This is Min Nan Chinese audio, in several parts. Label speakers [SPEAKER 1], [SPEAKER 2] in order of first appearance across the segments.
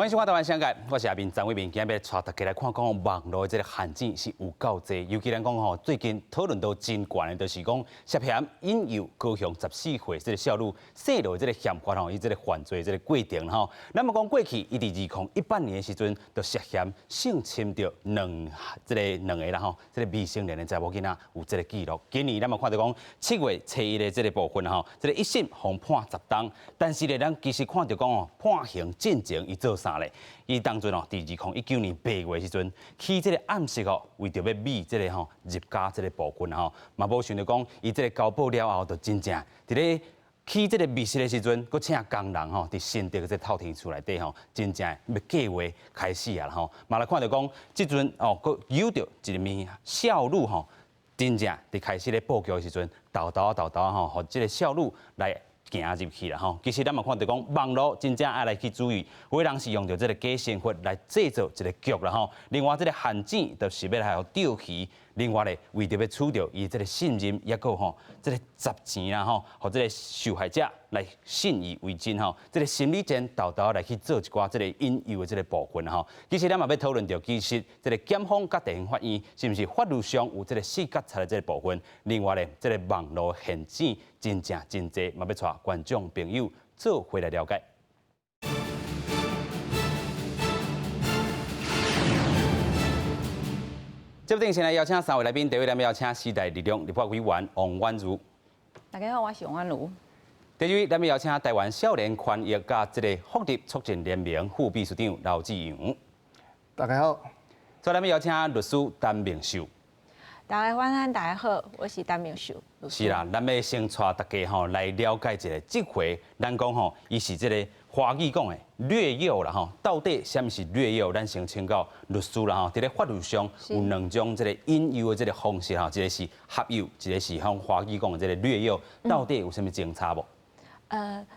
[SPEAKER 1] 歡迎收看《台灣聲界》，我是阿明張偉明，今日欲帶大家來看講網路這个陷阱是有夠濟，尤其咱講吼，最近討論度真懸的，就是講涉嫌引誘高雄14歲這个少女泄露這个嫌犯吼，伊這个犯罪這个過程吼。咱嘛講過去，伊佇2018年的時陣，就涉嫌性侵著兩這个兩个啦吼，這个未成年的查某囡仔有這个記錄。今年咱嘛看著講7月初1的這个部分吼，這个一審予判10冬，但是咧，咱其實看著講哦，判刑進前伊做啥咧？伊當陣哦，佇2019年8月的時陣，起這个暗室哦，為著欲覓這个吼入家這个部分吼，嘛無想著講，伊這个交保了後，就真正佇咧起這个密室的時陣，閣請工人吼，佇新竹這个透天厝內底吼，真正欲計劃開始啊吼，嘛來看著講，這陣哦，閣誘著一名少女吼，真正佇開始咧布局的時陣，沓沓沓沓吼，予這个少女來行入去啦吼，其實咱嘛看著講，網路真正愛來去注意，有的人是用著這个假身份來製造一個局啦吼。另外，這个陷阱就是欲來予釣魚，另外咧，為著欲取著伊這个信任，抑閣吼，這个砸錢啦吼，予這个受害者來信以為真吼。這个心理戰沓沓來去做一寡這个引誘的這个部分吼。其實咱嘛欲討論著，其實這个檢方佮地方法院是毋是法律上有這个死覺察的這个部分？另外咧，這个網路陷阱真正真濟，嘛欲帶觀眾朋友做伙來了解。這邊先來邀請三位來賓，第一位咱們邀請時代力量立法委員王婉嫒。
[SPEAKER 2] 大家好，我是王婉嫒。
[SPEAKER 1] 第二位，咱們邀請台灣少年權益佮這个福利促進聯盟副秘書長劉志揚。
[SPEAKER 3] 大家好。
[SPEAKER 1] 再來，咱們邀請律師陳明秀。
[SPEAKER 2] 大家晚安，大家好，我是陳明秀。
[SPEAKER 1] 是啦，咱欲先帶大家吼來了解一下，這回咱講吼，伊是這个華語講的掠誘啦吼，到底啥物是掠誘？咱先請教律師啦吼，佇咧法律上有兩種這个引誘的這个方式吼，一个是合誘，一个是像華語講的這个掠誘，到底有啥物相差無？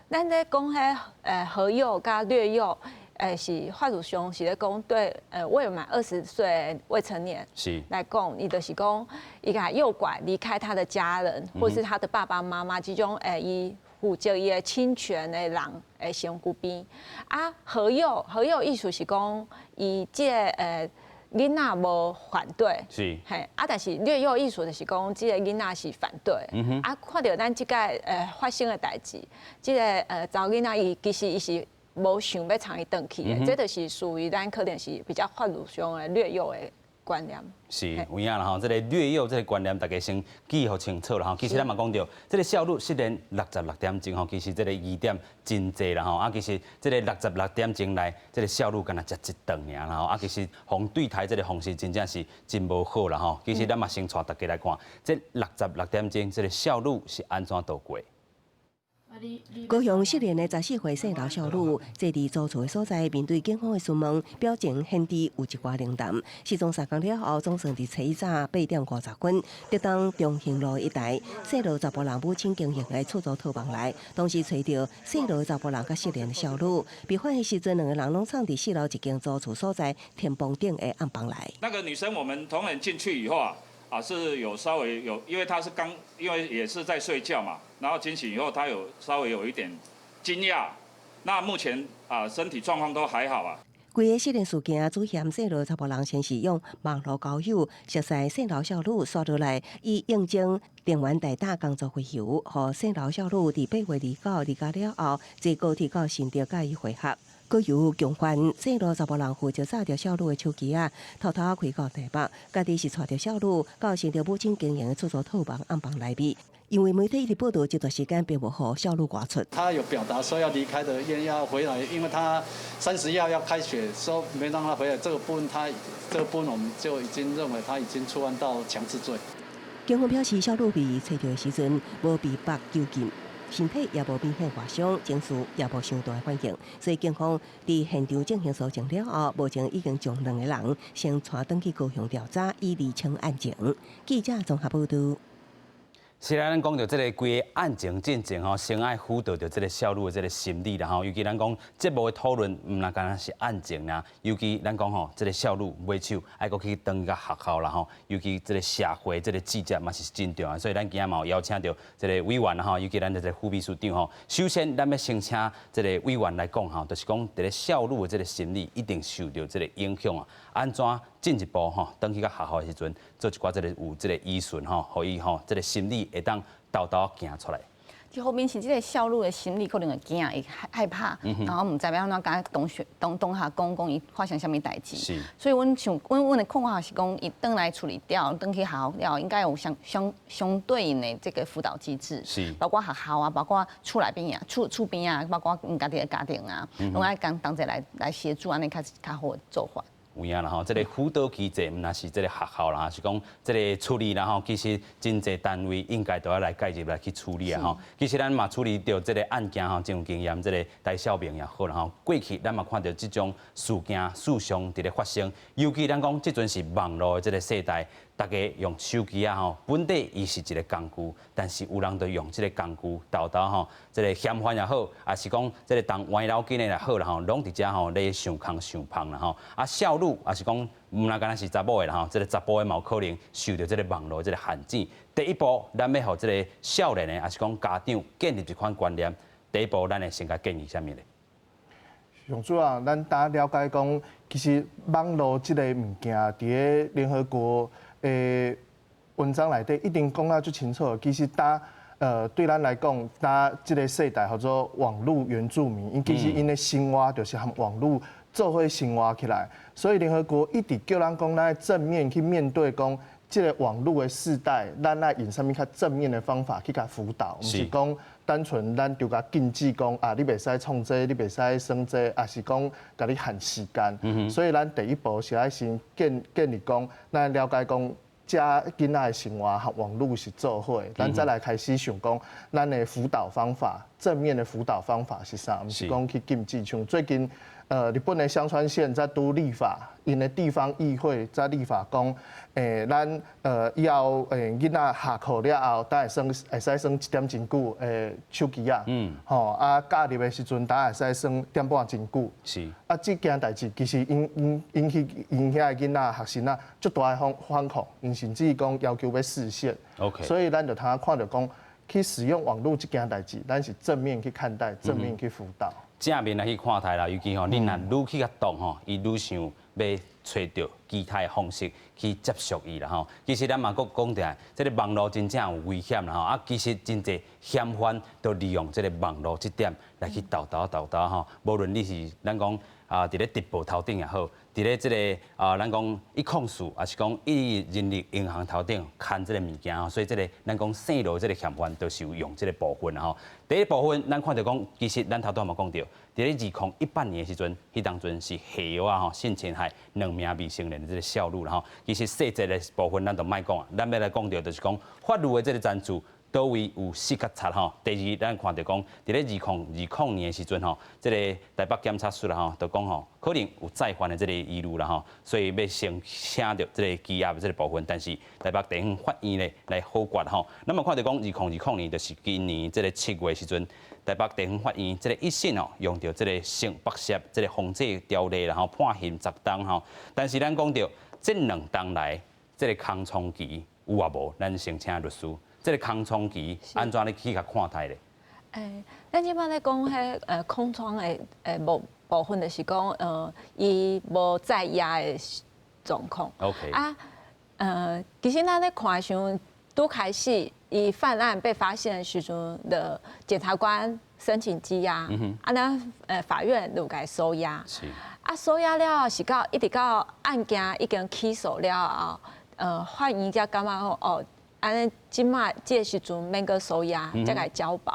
[SPEAKER 2] 咱咧講彼合誘佮掠誘，是法律上是咧講對未滿20歲未成年來講，伊就是講伊共誘拐離開他的家人，或是他的爸爸媽媽，這種伊負責伊的親權的人的身軀邊。啊，合誘合誘意思是講，伊這个囡仔無反對，嘿，啊，但是掠誘意思就是講，這个囡仔是反對，啊，看著咱這个發生的代誌，這个查某囡仔伊其實伊是無想欲參伊轉去的，這就是屬於咱可能是比較法律上的掠誘的觀念。
[SPEAKER 1] 是，有影啦吼，這个掠誘這个觀念，大家先記予清楚啦吼。其實咱嘛講著，這个少女失聯66點鐘吼，其實這个疑點真濟啦吼。啊，其實這个66點鐘內，這个少女敢若食一頓爾啦吼。啊，其實予對待這个方式真正是真無好啦吼。其實咱嘛先帶大家來看，這六十六點鐘，這个少女是按怎度過？
[SPEAKER 4] 高雄失聯的14歲姓劉少女，坐佇租厝的所在，面對警方的詢問，表情顯得有一寡冷淡。失蹤3工了後，總算佇初一早8點50分，竹東中興路一帶，姓劉查埔人母親經營的出租套房內，同時揣著姓劉查埔人佮失聯的少女。被發現時陣，兩个人攏藏佇四樓一間租厝所在天棚頂的暗房內。
[SPEAKER 5] 那個女生，我們同仁進去以後啊，是有稍微有，因為她是剛，因為也是在睡覺嘛，然後驚醒以後，她有稍微有一點驚訝。那目前啊，身體狀況都還好啊。
[SPEAKER 4] 規个失聯事件，主嫌姓劉查埔人先是用網路交友熟似姓劉少女，煞落來以應徵電玩代打工作為由，予姓劉少女佇8月29離家了後，坐高鐵到新竹佮伊會合。閣由共犯姓劉查埔人負責詐著少女的手機仔，偷偷開到台北，家己是帶著少女到新竹母親經營的出租套房暗房內面。因為媒體一直報道，這段時間並無予少女外出。
[SPEAKER 6] 他有表達說要離開的願要回來，因為他31號要開學，說沒讓他回來。這個部分他，這個部分我們就已經認為他已經觸犯到強制罪。
[SPEAKER 4] 警方表示，少女被揣著的時陣無被縛囚禁，身體也無明顯外傷，情緒也無傷大的反應，所以警方佇現場進行搜證了後，目前已經將兩個人先帶轉去高雄調查，以釐清案情。記者綜合報道。
[SPEAKER 1] 是啦，咱講著這個規个案情進前吼，先愛輔導著這個少女的這個心理啦吼。尤其咱講節目的討論，毋若干焦是案情爾，尤其咱講吼，這個少女尾手愛閣去轉去學校啦吼。尤其這個社會這個節制嘛是真重要，所以咱今仔嘛有邀請著這個委員吼，尤其咱的這個副秘書長吼。首先，咱欲先請這個委員來講吼，就是講佇咧少女的這個心理一定受著這個影響啊。按怎進一步吼，轉去到學校的時陣，做一寡這個有這個依循吼，予伊吼這個心理會當沓沓仔行出來。
[SPEAKER 3] 一方面是這個少女的心理可能會驚，會害怕，然後毋知欲按怎共同學同學講講伊發生啥物代誌。所以阮想，阮的看法是講，伊轉來處理掉，轉去學校了，應該有相對應的這個輔導機制。包括學校啊，包括厝內邊啊，厝邊啊，包括𪜶家己的家庭啊，攏愛共同齊來協助，按呢較較好的做法。
[SPEAKER 1] 有影啦吼，這個輔導機制毋若是這個學校啦，是講這個處理啦吼，其實真濟單位應該都要來介入來去處理啊吼。其實咱嘛處理著這個案件吼，真有經驗，這個戴少明也好啦吼。過去咱嘛看著這種事件事象佇咧發生，尤其咱講這陣是網路的這個世代，大家用手機仔吼，本底伊是一個工具，但是有人就用這個工具沓沓吼，這個嫌犯也好，抑是講這個當歪腦筋的也好啦吼，攏佇遮吼咧想空想芳啦吼。啊，少女抑是講毋若干焦是查某的啦吼，這個查埔的嘛有可能受著這個網路這個陷阱。第一步，咱欲予這個少年的，抑是講家長建立這款觀念，第一步，咱會先共建議啥物咧？
[SPEAKER 7] 上主要，咱大家了解講，其實網路這個物件，佇咧聯合國的文章內底一定講甲足清楚。其實，當對咱來講，當這個世代號做網路原住民，𪜶其實𪜶的生活就是和網路做伙生活起來。所以聯合國一直叫咱講，咱正面去面對講，這個網路的世代，咱愛用啥物較正面的方法去共輔導，毋是講單純咱就共禁止講啊，你袂使創這，你袂使耍這，抑是講共你限時間。所以咱第一步是愛先建立講，咱了解講，遮囡仔的生活和網路是做伙，咱再來開始想講，咱的輔導方法，正面的輔導方法是啥？毋是講去禁止。像最近，日本的香川縣才拄立法，𪜶的地方議會才立法講，咱以後囡仔下課了後，才會耍會使耍一點鐘久的手機仔。吼啊，假日的時陣，才會使耍點半鐘久。啊，這件代誌其實引起𪜶遐的囡仔學生啊，足大的反抗，𪜶甚至講要求欲釋憲。 所以咱就通看著講，去使用網路這件代誌，咱是正面去看待，正面去輔導。
[SPEAKER 1] 正面來去看待啦，尤其吼，你若愈去共擋吼，伊愈想欲揣著其他的方式去接觸伊啦吼。其實咱嘛閣講著，這個網路真正有危險啦吼。啊，其實真濟嫌犯都利用這個網路這點來去沓沓沓沓吼。無論你是咱講啊，佇咧直播頭頂也好，佇咧這個啊，咱講一控訴，抑是講伊人力銀行頭頂牽這個物件吼，所以這個咱講性路這個嫌犯都是有用這個部分吼。第一部分，咱看著講，其實咱頭拄仔嘛講著，佇咧2018年的時陣，彼當陣是下藥仔吼性侵害兩名未成年的這個少女啦吼。其實細節的部分咱就莫講啊，咱欲來講著就是講法律的這個程序。佗位有死角賊吼？第二，咱看著講，佇咧2020年的時陣吼，這個台北檢察署啦吼，就講吼，可能有再犯的這個疑慮啦吼，所以欲先請著這個羈押的這個部分，但是台北地方法院咧來否決吼。咱嘛看著講，2020年就是今年這個7月時陣，台北地方法院這個一審哦，用著這個性剝削這個防制條例，然後判刑10冬吼。但是咱講著這兩冬來這個空窗期有抑無？咱先請律師。這個空窗期按怎咧去共看待咧？
[SPEAKER 2] 咱這擺咧講彼空窗的部分，就是講伊無在押的狀況。 啊，其實咱咧看的時陣，拄開始伊犯案被發現的時陣，的檢察官申請羈押，啊，咱法院就共收押。啊，收押了後是到一直到案件已經起訴了後，法院才感覺講哦，按呢這擺這個時陣免閣收押，才共交保。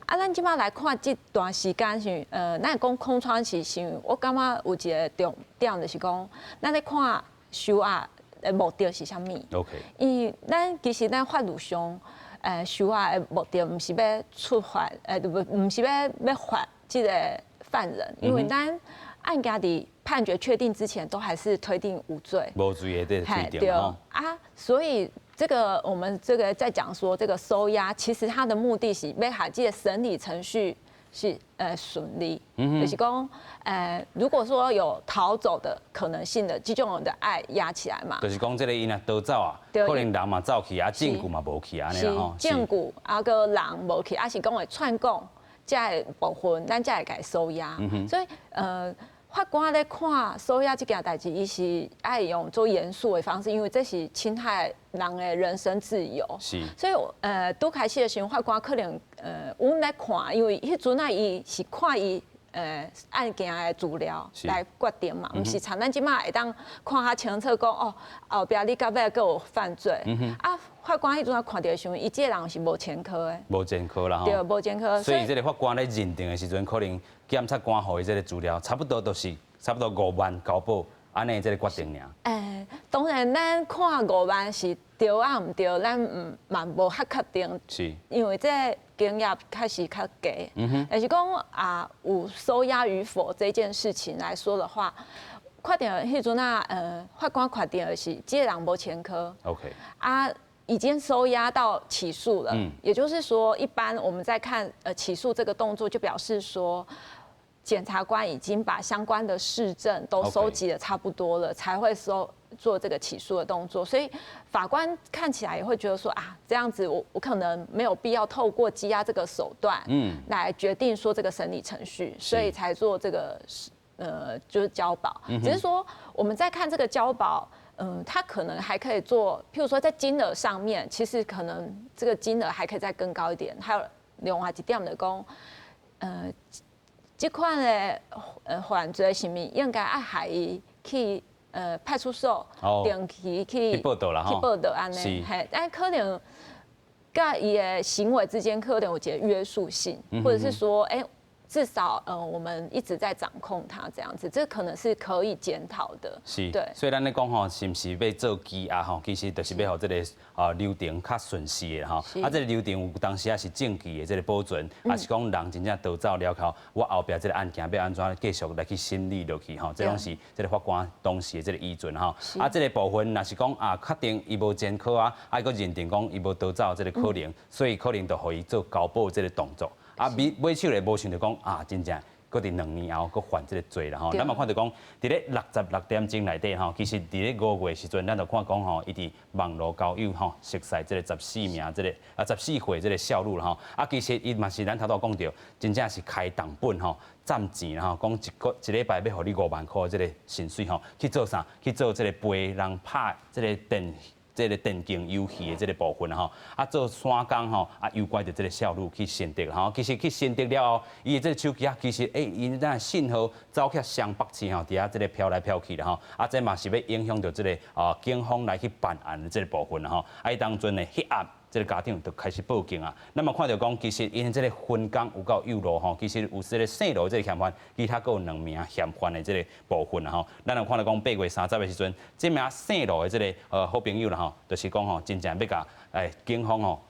[SPEAKER 2] 啊，咱這擺來看這段時間是，咱講空窗期是，我感覺有一個重點就是講，咱咧看收押的目的是啥物？ 因為咱其實咱法律上，收押的目的毋是欲處罰，毋毋是欲罰這個犯人，因為咱案件佇判決確定之前，都還是推定無罪。
[SPEAKER 1] 無罪的這個推定。
[SPEAKER 2] 對啊，所以。這個我們這個在講說這個收押，其實它的目的是欲予這個審理程序是順利，就是講如果說有逃走的可能性的，這種的愛押起來嘛。
[SPEAKER 1] 就是講這個伊若逃走啊，可能人嘛走去啊，證據嘛無去按呢啦吼。
[SPEAKER 2] 證據啊閣人無去，抑是講會串供這個部分，咱才會共收押。所以法官咧看收押這件代誌，伊是愛用做嚴肅的方式，因為這是侵害人的人身自由。所以拄開始的時陣，法官可能阮來看，因為彼陣仔伊是看伊案件的資料來決定嘛，毋是像咱這馬會當看較清楚講哦，後壁你到尾閣有犯罪。啊，法官彼陣仔看著的時陣，伊這個人是無前科的。
[SPEAKER 1] 無前科啦吼。
[SPEAKER 2] 對，無前科。
[SPEAKER 1] 所以這個法官咧認定的時陣，可能檢察官予伊這個資料，差不多都是差不多5萬交保，按呢這個決定爾。
[SPEAKER 2] 當然咱看五萬是對抑毋對，咱毋嘛無較確定。因為這個經驗確實較低。但是講啊，有收押與否這件事情來說的話，確定彼陣啊，法官決定的是這個人無前科。 啊，已經收押到起訴了。也就是說，一般我們在看起訴這個動作，就表示說，檢察官已經把相關的事證都收集的差不多了，才會收做這個起訴的動作。所以法官看起來也會覺得說啊，這樣子我可能沒有必要透過羈押這個手段，來決定說這個審理程序，所以才做這個就是交保。只是說我們在看這個交保，他可能還可以做，譬如說在金額上面，其實可能這個金額還可以再更高一點。還有另外一點就講，這款的犯罪是毋是應該愛予伊去派出所定期去
[SPEAKER 1] 去報到啦，
[SPEAKER 2] 去報到按呢，嘿，但可能佮伊的行為之間可能有一個約束性，或者是說，欸，至少我們一直在掌控他這樣子，這可能是可以檢討的。對。
[SPEAKER 1] 所以咱咧講吼，是毋是欲做羈押吼？其實就是欲予這個流程較順勢的吼。啊，這個流程有當時也是證據的這個保存，抑是講人真正逃走了後，我後壁這個案件欲按怎繼續來去審理落去吼？這攏是這個法官當時的這個依據吼。啊，這個部分若是講啊，確定伊無前科啊，啊，閣認定講伊無逃走這個可能，所以可能就予伊做交保這個動作。啊，尾尾手咧無想著講啊，真正閣佇2年後閣犯這個罪啦吼。咱嘛看著講，佇咧66點鐘內底吼，其實佇咧5月時陣，咱就看講吼，伊佇網路交友吼，熟似這個14名這個啊14歲這個少女啦吼。啊，其實伊嘛是咱頭拄講著，真正是開重本吼，賺錢吼，講一個一禮拜欲予你5萬箍這個薪水吼，去做啥？去做這個陪人拍這個電。這個電競遊戲的這個部分吼，啊做散工吼，啊誘拐著這個少女去新竹吼，其實去新竹了後，伊的這個手機啊，其實欸，𪜶那信號走去雙北市吼，佇遐這個飄來飄去啦吼，啊這嘛是欲影響著這個啊警方來去辦案的這個部分吼，啊伊當陣的彼暗，這個家長就開始報警啊。咱嘛看著講，其實𪜶這個分工有夠幼路吼，其實有這個性奴這個嫌犯，其他閣有兩名嫌犯的這個部分啦吼。咱有看著講8月30的時陣，這名性奴的這個好朋友啦吼，就是講吼，真正欲共警方吼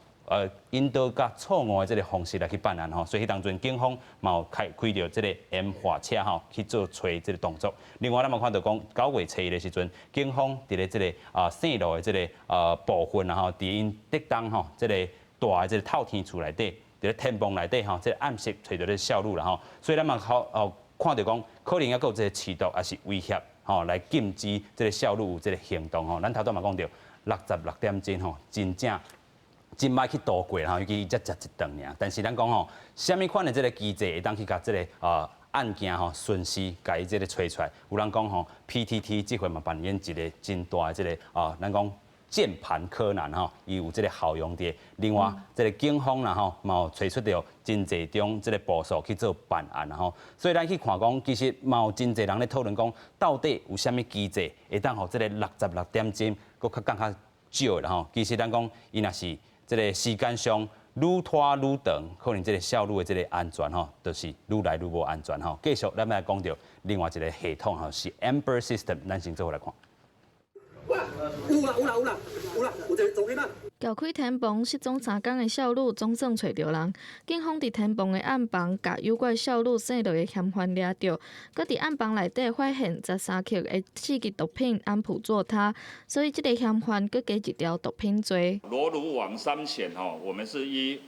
[SPEAKER 1] 引導佮錯誤的這個方式來去辦案吼，所以彼當陣警方嘛有開開著這個 M 貨車吼去做揣這個動作。另外，咱嘛看著講9月初1的時陣，警方佇咧這個性奴的這個部分啊吼，佇𪜶竹東吼這個大的這個透天厝內底，佇咧天棚內底吼，這個暗室揣著這個少女啦吼，所以咱嘛好哦看著講，可能猶閣有這個持毒抑是威脅吼來禁止這個少女有這個行動吼。咱頭拄嘛講著66點鐘吼，真正真歹去度過吼，尤其伊才食一頓爾。但是咱講吼，啥物款的這個機制會當去共這個案件吼順勢共伊這個揣出來？有人講吼，PTT 這回嘛扮演一個真大的這個啊，咱講鍵盤柯南吼，伊有這個效用佇。另外，這個警方啦吼，嘛有揣出著真濟種這個步數去做辦案啦吼。所以咱去看講，其實嘛有真濟人咧討論講，到底有啥物機制會當予這個66點鐘閣較降較少的啦吼？其實咱講，伊若是這個時間上愈拖愈長，可能這個少女的這個安全吼，就是愈來愈無安全吼。繼續，咱來講著另外一個系統吼，是 Amber System，咱先做伙來看。
[SPEAKER 8] 有啦有啦有啦，有啦，有一个查某囡仔。
[SPEAKER 9] 撬開天棚失蹤3工的少女總算揣著人，警方佇天棚的暗房共誘拐少女性落的嫌犯掠著，閣佇暗房內底發現13克的刺激毒品安普唑他，所以這个嫌犯閣加一條毒品罪。
[SPEAKER 5] 羅如網三嫌吼，我們是依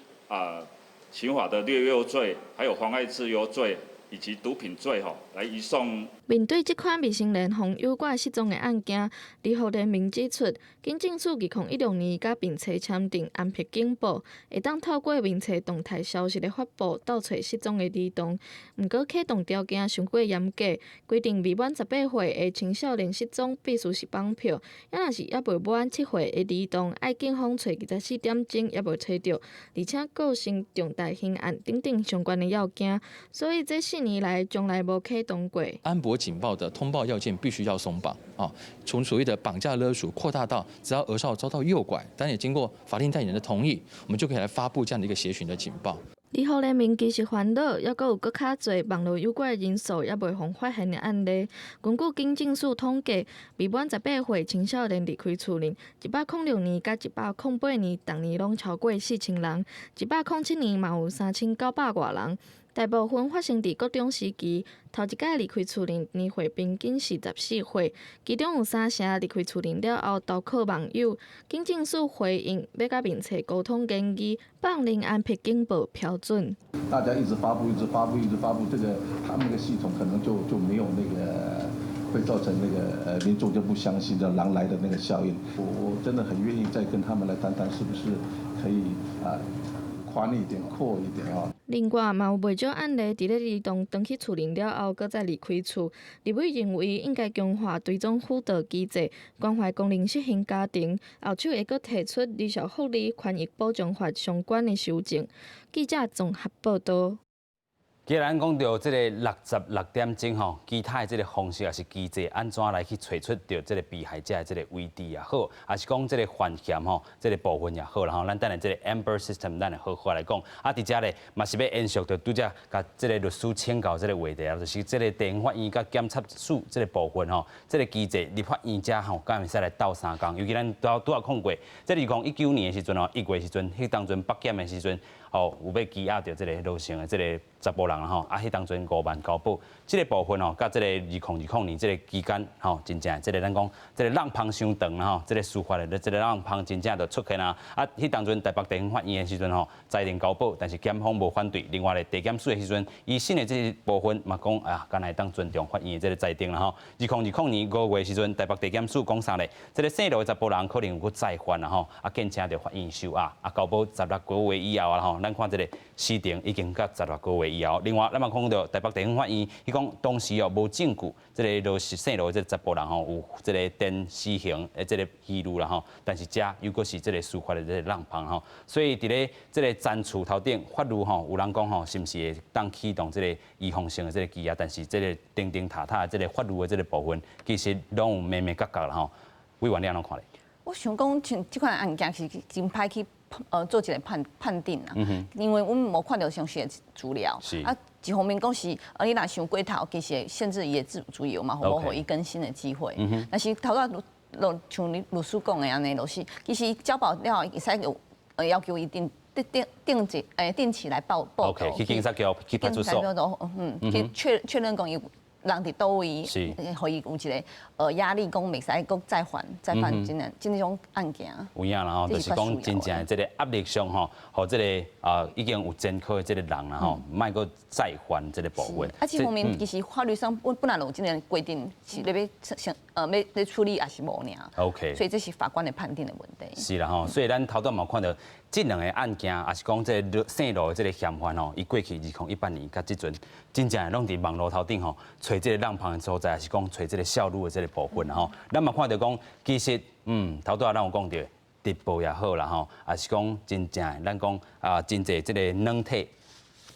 [SPEAKER 5] 刑法的掠誘罪，還有妨礙自由罪以及毒品罪吼來移送。
[SPEAKER 9] 面對這款未成年予誘拐失蹤的案件，兒福聯盟指出，警政署2016年佮面冊簽訂安珀警報，會當透過面冊動態消息的發布，鬥揣失蹤的兒童。毋過啟動條件傷過嚴格，規定未滿18歲的青少年失蹤必須是綁票，抑若是猶未滿7歲的兒童，愛警方揣24點鐘猶無揣著，而且構成重大刑案等等相關的要件，所以這4年來從來無啟動過。
[SPEAKER 10] 安珀警報的通報要件必須要鬆綁啊，從所謂的綁架勒索擴大到只要兒少遭到誘拐，但也經過法定代理人的同意，我們就可以來發布這樣的一個協尋的警報。
[SPEAKER 9] 兒福聯盟其實煩惱，猶閣有閣較濟網路誘拐人數猶未予發現的案例。根據警政署統計，未滿18歲青少年離開厝裡，106年佮108年，逐年攏超過4000人；107年嘛有3900外人。大部分發生佇國中時期，頭一擺離開厝裡年歲平均是14歲，其中有三成離開厝裡了後投靠網友。警政署回應，欲佮面冊溝通研議，放任安珀警報標準。
[SPEAKER 11] 大家一直發布，一直發布，一直發布，這個他們的系統可能就沒有那個，會造成那個民眾就不相信這狼來的那個效應。我真的很願意再跟他們來談談，是不是可以啊寬一點、闊一點啊。
[SPEAKER 9] 另外，嘛有袂少案例，佇咧兒童轉去厝裡了後，閣再離開厝。立委認為應該強化追蹤輔導機制，關懷工人失行家庭，後續會閣提出兒少福利權益保障法相關的修正。記者綜合報導。
[SPEAKER 1] 既然講著這个66點鐘吼，其他的這个方式抑是機制，按怎來去揣出著這个被害者的這个位置也好，抑是講這个犯嫌吼，這个部分也好啦吼，咱等下這个 Amber System 咱會好好來講。啊，佇遮咧嘛是欲延續著拄才共這个律師請教這个話題啊，就是這个地方法院佮檢察署這个部分吼，這个機制立法院遮吼，敢會使來鬥相共？尤其咱拄拄仔看過，這2019年的時陣吼，1月時陣，彼當陣北檢的時陣，吼，有欲羈押著這个羅姓的這个查埔人吼，啊，彼當陣5萬交保，這个部分吼，佮這个2020年這个期間吼，真正這个咱講這个浪芳傷長啦吼，這个司法的這个浪芳真正就出現啊，啊，彼當陣台北地方法院的時陣吼，裁定交保，但是檢方無反對。另外咧，地檢署的時陣，伊審的這个部分嘛講啊，敢若會當尊重法院的這个裁定啦吼。2020年5月時陣，台北地檢署講啥咧？這个姓羅的查埔人可能有閣再犯啦吼，啊，建請著法院收押，啊，交保16個月以後啊吼，咱看這个時程已經到16個月以後。另外，咱嘛看著台北地方法院，伊講當時哦無證據，這个羅是姓羅的這个查埔人吼有這个電死刑的這个疑慮啦吼，但是遮又閣是這个司法的這个漏縫吼，所以佇咧這个層次頭頂法律吼，有人講吼，是毋是會當啟動這个預防性的這个羈押？但是這个釘釘塔塔的這个法律的這个部分，其實攏有眉眉角角啦吼。委員你按怎看咧？
[SPEAKER 3] 我想講，像這款案件是真歹去做一个判定啊，因為阮無看著詳細的資料。啊，一方面講是，你若傷過頭，其實限制伊的自由嘛，無予伊更新的機會。但是頭拄仔像你律師講的按呢，就是其實交保了後會使有要求伊定定定定期定期來報
[SPEAKER 1] 到。去警察局，去派出所。
[SPEAKER 3] 去確認講伊人佇佗位，予伊有一个壓力，講袂使閣再犯這種案件。
[SPEAKER 1] 有影啦吼，就是講真正的這个壓力上吼，予這个已經有前科的這个人啦吼，莫閣再犯這个部分。
[SPEAKER 3] 啊，這方面其實法律上本來就有這个規定，是咧欲先欲咧處理，抑是無爾。 所以這是法官的判定的問題。
[SPEAKER 1] 是啦吼，所以咱頭拄嘛看著這兩个案件，抑是講這个姓羅的這个嫌犯吼，伊過去2018年佮這陣，真正攏佇網路頭頂吼，揣這个浪芳的所在，抑是講揣這个少女的這个部分吼。咱嘛看著講，其實頭拄仔咱有講著，直播也好啦吼，抑是講真正咱講啊，真濟這个軟體，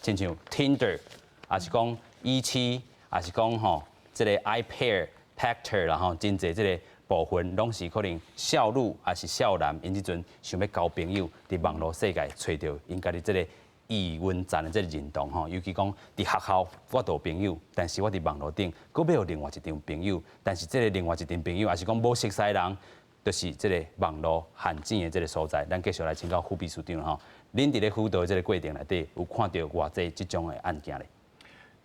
[SPEAKER 1] 親像 Tinder，抑是講17，抑是講吼這个 iPair、Pactor 啦吼，真濟這个部分攏是可能少女抑是少男，𪜶這陣想欲交朋友，佇網路世界揣著𪜶家己這个異溫層的這个認同吼，尤其講佇學校我都有朋友，但是我佇網路頂閣欲有另外一張朋友，但是這个另外一張朋友，抑是講無熟似的人，就是這个網路陷阱的這个所在。咱繼續來請教副秘書長吼，恁佇咧輔導這个過程內底有看著偌濟這種的案件咧？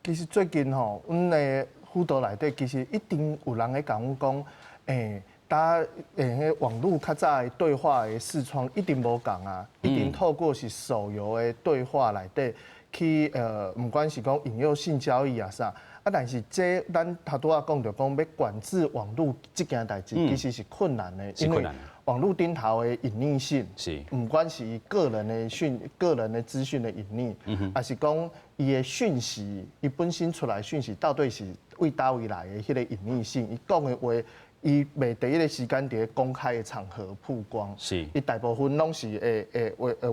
[SPEAKER 7] 其實最近吼，阮的輔導內底其實一定有人咧共阮講，搭彼網路較早的對話的視窗一定無仝啊，一定透過是手遊的對話內底去毋管是講引誘性交易啊啥，啊，但是這咱頭拄仔講著講欲管制網路這件代誌，其實是困難的，
[SPEAKER 1] 因為
[SPEAKER 7] 網路頂頭的隱匿性，毋管是伊個人的訊、個人的資訊的隱匿，抑是講伊的訊息，伊本身出來訊息到底是對佗位來的彼个隱匿性，伊講的話，伊袂第一个時間佇咧公開的場合曝光，伊大部分攏是會會會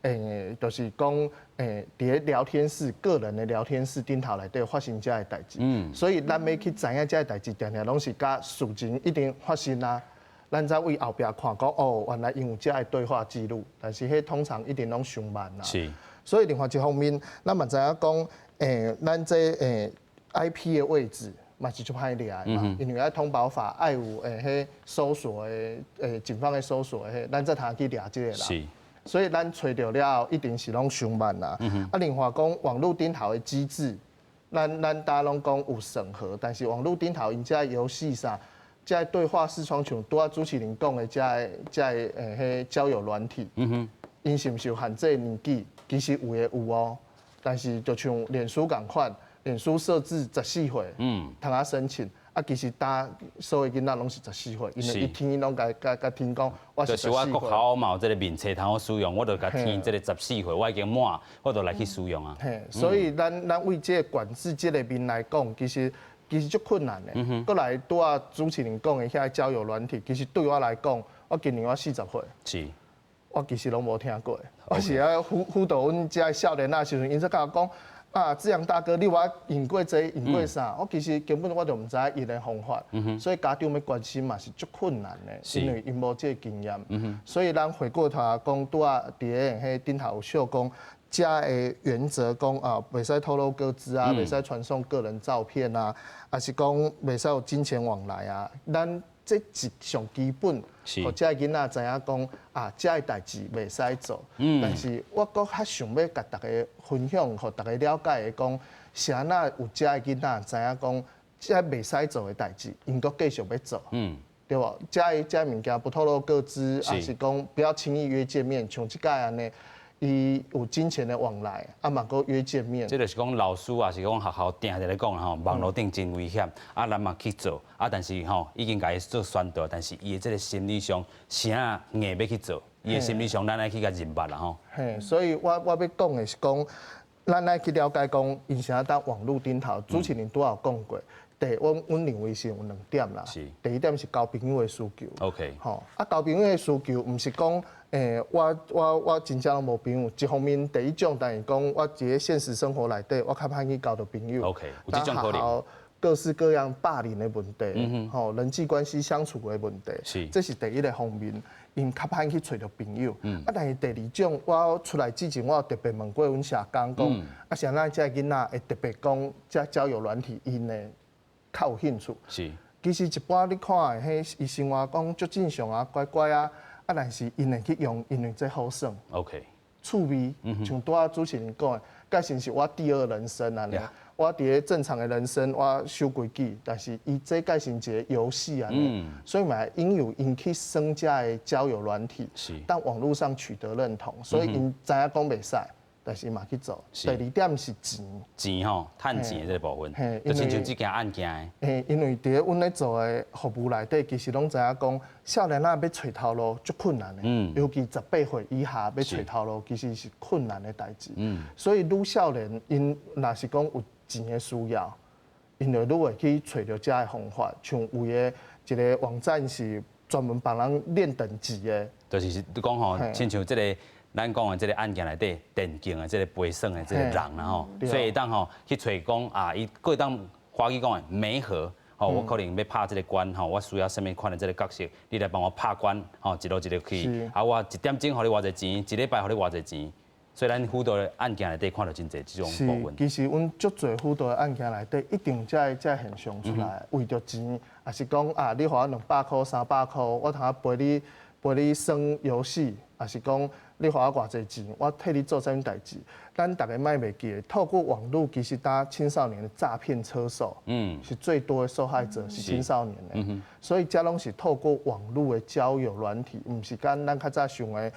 [SPEAKER 7] 為就是講佇咧聊天室、個人的聊天室頂頭內底發生這个代誌，所以咱欲去知影這个代誌，定定攏是佮事情已經發生啊。咱才為後壁看講哦，原來𪜶有這个對話記錄，但是彼通常一定攏傷慢啦。所以另外一方面，咱嘛知影講，咱這IP 的位置嘛是足歹掠的嘛，因為愛通保法愛有彼搜索的警方的搜索的彼，咱才通去掠這个人。所以咱揣著了後，一定是攏傷慢啦。啊，另外講網路頂頭的機制，咱大家攏講有審核，但是網路頂頭𪜶這遊戲啥，這對話視窗像拄仔主持人講的，這个彼交友軟體，𪜶是毋是有限制年紀？其實有的有哦，但是就像臉書仝款，臉書設置十四歲，通啊申請，啊，其實當所有囡仔攏是十四歲，因為伊天攏共共共填講，我是十四歲。
[SPEAKER 1] 就是我國校嘛有這个面冊通好使用，我就共填這个十四歲，我已經滿，我就來去使用啊。
[SPEAKER 7] 嘿，所以咱為這个管制這个面來講，其實足困難的。閣來拄仔主持人講的遐交友軟體，其實對我來講，我今年我40歲，我其實攏無聽過。我是愛輔導阮遮少年仔時陣，𪜶才共我講啊，志揚大哥，你有用過這個，用過啥？我其實根本我就毋知𪜶的方法，所以家長欲關心嘛是足困難的，因為𪜶無這個經驗。所以咱回過頭來講，拄仔佇咧彼頂頭有小講。遮的原則講啊，袂使透露個資啊，袂使傳送個人照片啊，抑是講袂使有金錢往來啊。咱這是上基本，予遮个囡仔知影講啊，遮个代誌袂使做。但是我閣較想欲共大家分享，予大家了解的講，是按怎有遮个囡仔知影講，這袂使做的代誌，𪜶閣繼續欲做。對無？遮个物件不透露個資，抑是講不要輕易約見面，像這擺按呢。伊有金錢的往來，啊嘛閣約見面。
[SPEAKER 1] 這就是講老師抑是講學校定定咧講吼，網路頂真危險，啊咱嘛去做，啊但是吼已經共伊做宣導，但是伊的這个心理上啥硬欲去做，伊的心理上咱愛去共認捌啦吼。
[SPEAKER 7] 嘿，所以我欲講的是講，咱愛去了解講，𪜶啥佇網路頂頭，主持人拄仔有講過。第，阮認為是有兩點啦。第一點是交朋友的需求。 吼，啊，交朋友的需求，毋是講，我真正攏無朋友。一方面，第一種當然講，我佇咧現實生活內底，我較歹去交著朋友。
[SPEAKER 1] 有這種可能。
[SPEAKER 7] 各式各樣霸凌的問題，吼，人際關係相處的問題，這是第一个方面，𪜶較歹去揣著朋友。啊，但是第二種，我出來之前，我有特別問過阮社工講，啊，啥咱這个囡仔會特別講，這交友軟體𪜶的較有興趣。其實一般你看的，彼伊生活講足正常啊，乖乖啊，啊，但是𪜶會去用，因為這好耍。 趣味，像拄仔主持人講的，蓋成是我第二人生按呢。我佇咧正常的人生，我守規矩，但是伊這蓋成一个遊戲按呢，所以嘛引誘𪜶去耍遮个交友軟體，但網路上取得認同，所以𪜶知影講袂使，但是嘛去做。第二點是錢，
[SPEAKER 1] 錢吼，趁錢的這個部分，就親像這件案件
[SPEAKER 7] 的。嘿，因為佇咧阮咧做的服務內底，其實攏知影講，少年仔欲揣頭路足困難的，尤其18歲以下欲揣頭路，其實是困難的代誌。所以愈少年，𪜶若是講有錢的需要，𪜶就愈會去揣著遮个方法，像有的一个網站是專門幫人練等級的，
[SPEAKER 1] 就是你講吼，親像這个。咱講的這个案件內底，電競的這个陪耍的這个人啦吼，所以會當吼去揣講啊，伊閣會當華語講的媒合，吼，我可能欲拍這个關吼，我需要啥物款的這个角色，你來幫我拍關，吼，一路一路去，啊，我一點鐘予你偌濟錢，一禮拜予你偌濟錢，所以咱輔導的案件內底看到真濟這種部分。
[SPEAKER 7] 其實阮足濟輔導的案件內底，一定這個現象出來，為著錢，抑是講啊，你予我200箍、300箍，我通陪你耍遊戲，抑是講你予我偌濟錢，我替你做啥物代誌。咱逐家莫袂記得，透過網路，其實當青少年的詐騙車手，是最多的受害者是青少年的。所以這攏是透過網路的交友軟體，毋是講咱較早想的。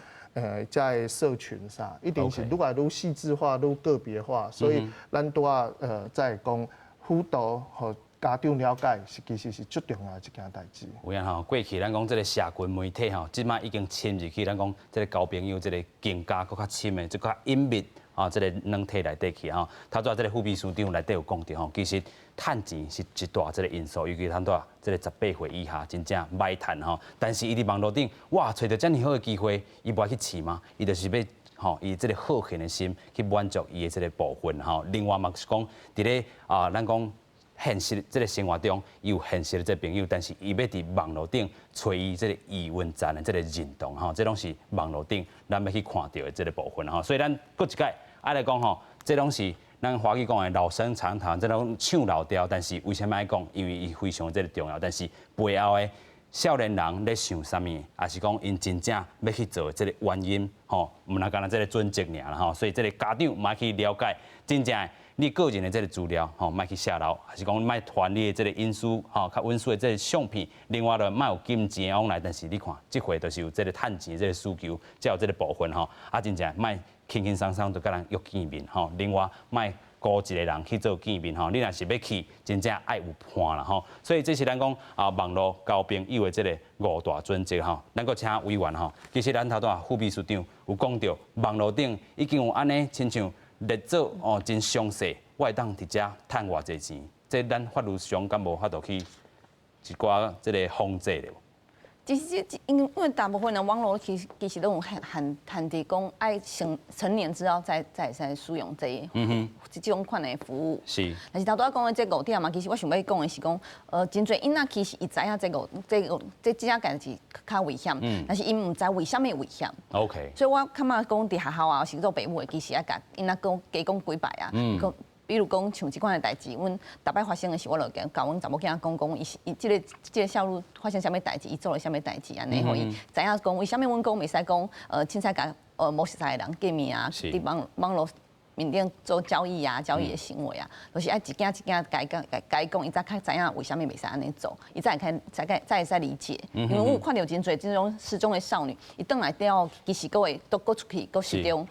[SPEAKER 7] 這个社群啥，一定是愈來愈細緻化、愈個別化，所以咱拄仔在講輔導予家長了解，是其實是足重要的一件代誌。
[SPEAKER 1] 有影吼，過去咱講這个社群媒體吼，這擺已經侵入去咱講這个交朋友這个更加閣較深的，這較隱秘啊，這个軟體內底去吼。頭拄仔這个副秘書長內底有講著吼，其實趁錢是一大這个因素，尤其咱拄仔這个18歲以下真正歹趁吼。但是伊佇網路頂，哇，揣著遮爾好的機會，伊無愛去試嗎？伊就是欲吼，以這个好奇的心去滿足伊的這个部分吼。另外嘛是講，佇咧啊，咱講現實這个生活中，伊有現實的這個朋友，但是伊欲佇網路頂揣伊這個異溫層的這個認同吼，這攏是網路頂咱欲去看著的這個部分吼。所以咱閣一擺愛來講吼，這攏是咱華語講的老生常談，這攏唱老調，但是為啥物愛講？因為伊非常這個重要。但是背後的少年人咧想啥物，抑是講𪜶真正欲去做的這個原因吼，毋若干焦這個準則爾啦吼。所以這個家長嘛去了解真正你個人的這個資料吼，莫去洩露，抑是講莫傳你的這個隱私吼，較隱私的這個相片。另外就莫有金錢往來，但是你看，這回就是有這個趁錢這個需求，才有這個部分吼。啊，真正莫輕輕鬆鬆就佮人約見面吼。另外，莫孤一個人去做見面吼。你若是欲去，真正愛有伴啦吼。所以這是咱講啊，網路交朋友的這個五大準則吼。咱閣請委員吼，其實咱頭拄仔副秘書長有講著，網路頂已經有按呢，親像列做哦，真詳細，我會當佇遮趁偌濟錢，這咱法律上敢無法度去一寡這个控制咧？
[SPEAKER 3] 其實這因為大部分的網路其實攏有限制，講愛成年之後再會使使用這種款的服務。但是頭拄仔講的這五點嘛，其實我想欲講的是講，真濟囡仔其實伊知影這五這個這這件代誌較危險，但是𪜶毋知為啥物危險。 所以我感覺講佇學校啊，是做爸母的，其實愛共囡仔講加講幾擺啊。比如講像這款的代誌，阮逐擺發生的時，我就共阮查某囝講講，伊是伊這個少女發生啥物代誌，伊做了啥物代誌，按呢，予伊知影講為啥物阮講袂使講，凊彩共無熟似的人見面啊，佇網路面頂做交易啊，交易的行為啊，就是愛一件一件共伊講，共伊講，伊才較知影為啥物袂使按呢做，伊才會才會才會使理解。因為我有看著真濟這種失蹤的少女，伊轉來了後，其實閣會都閣出去，閣失蹤。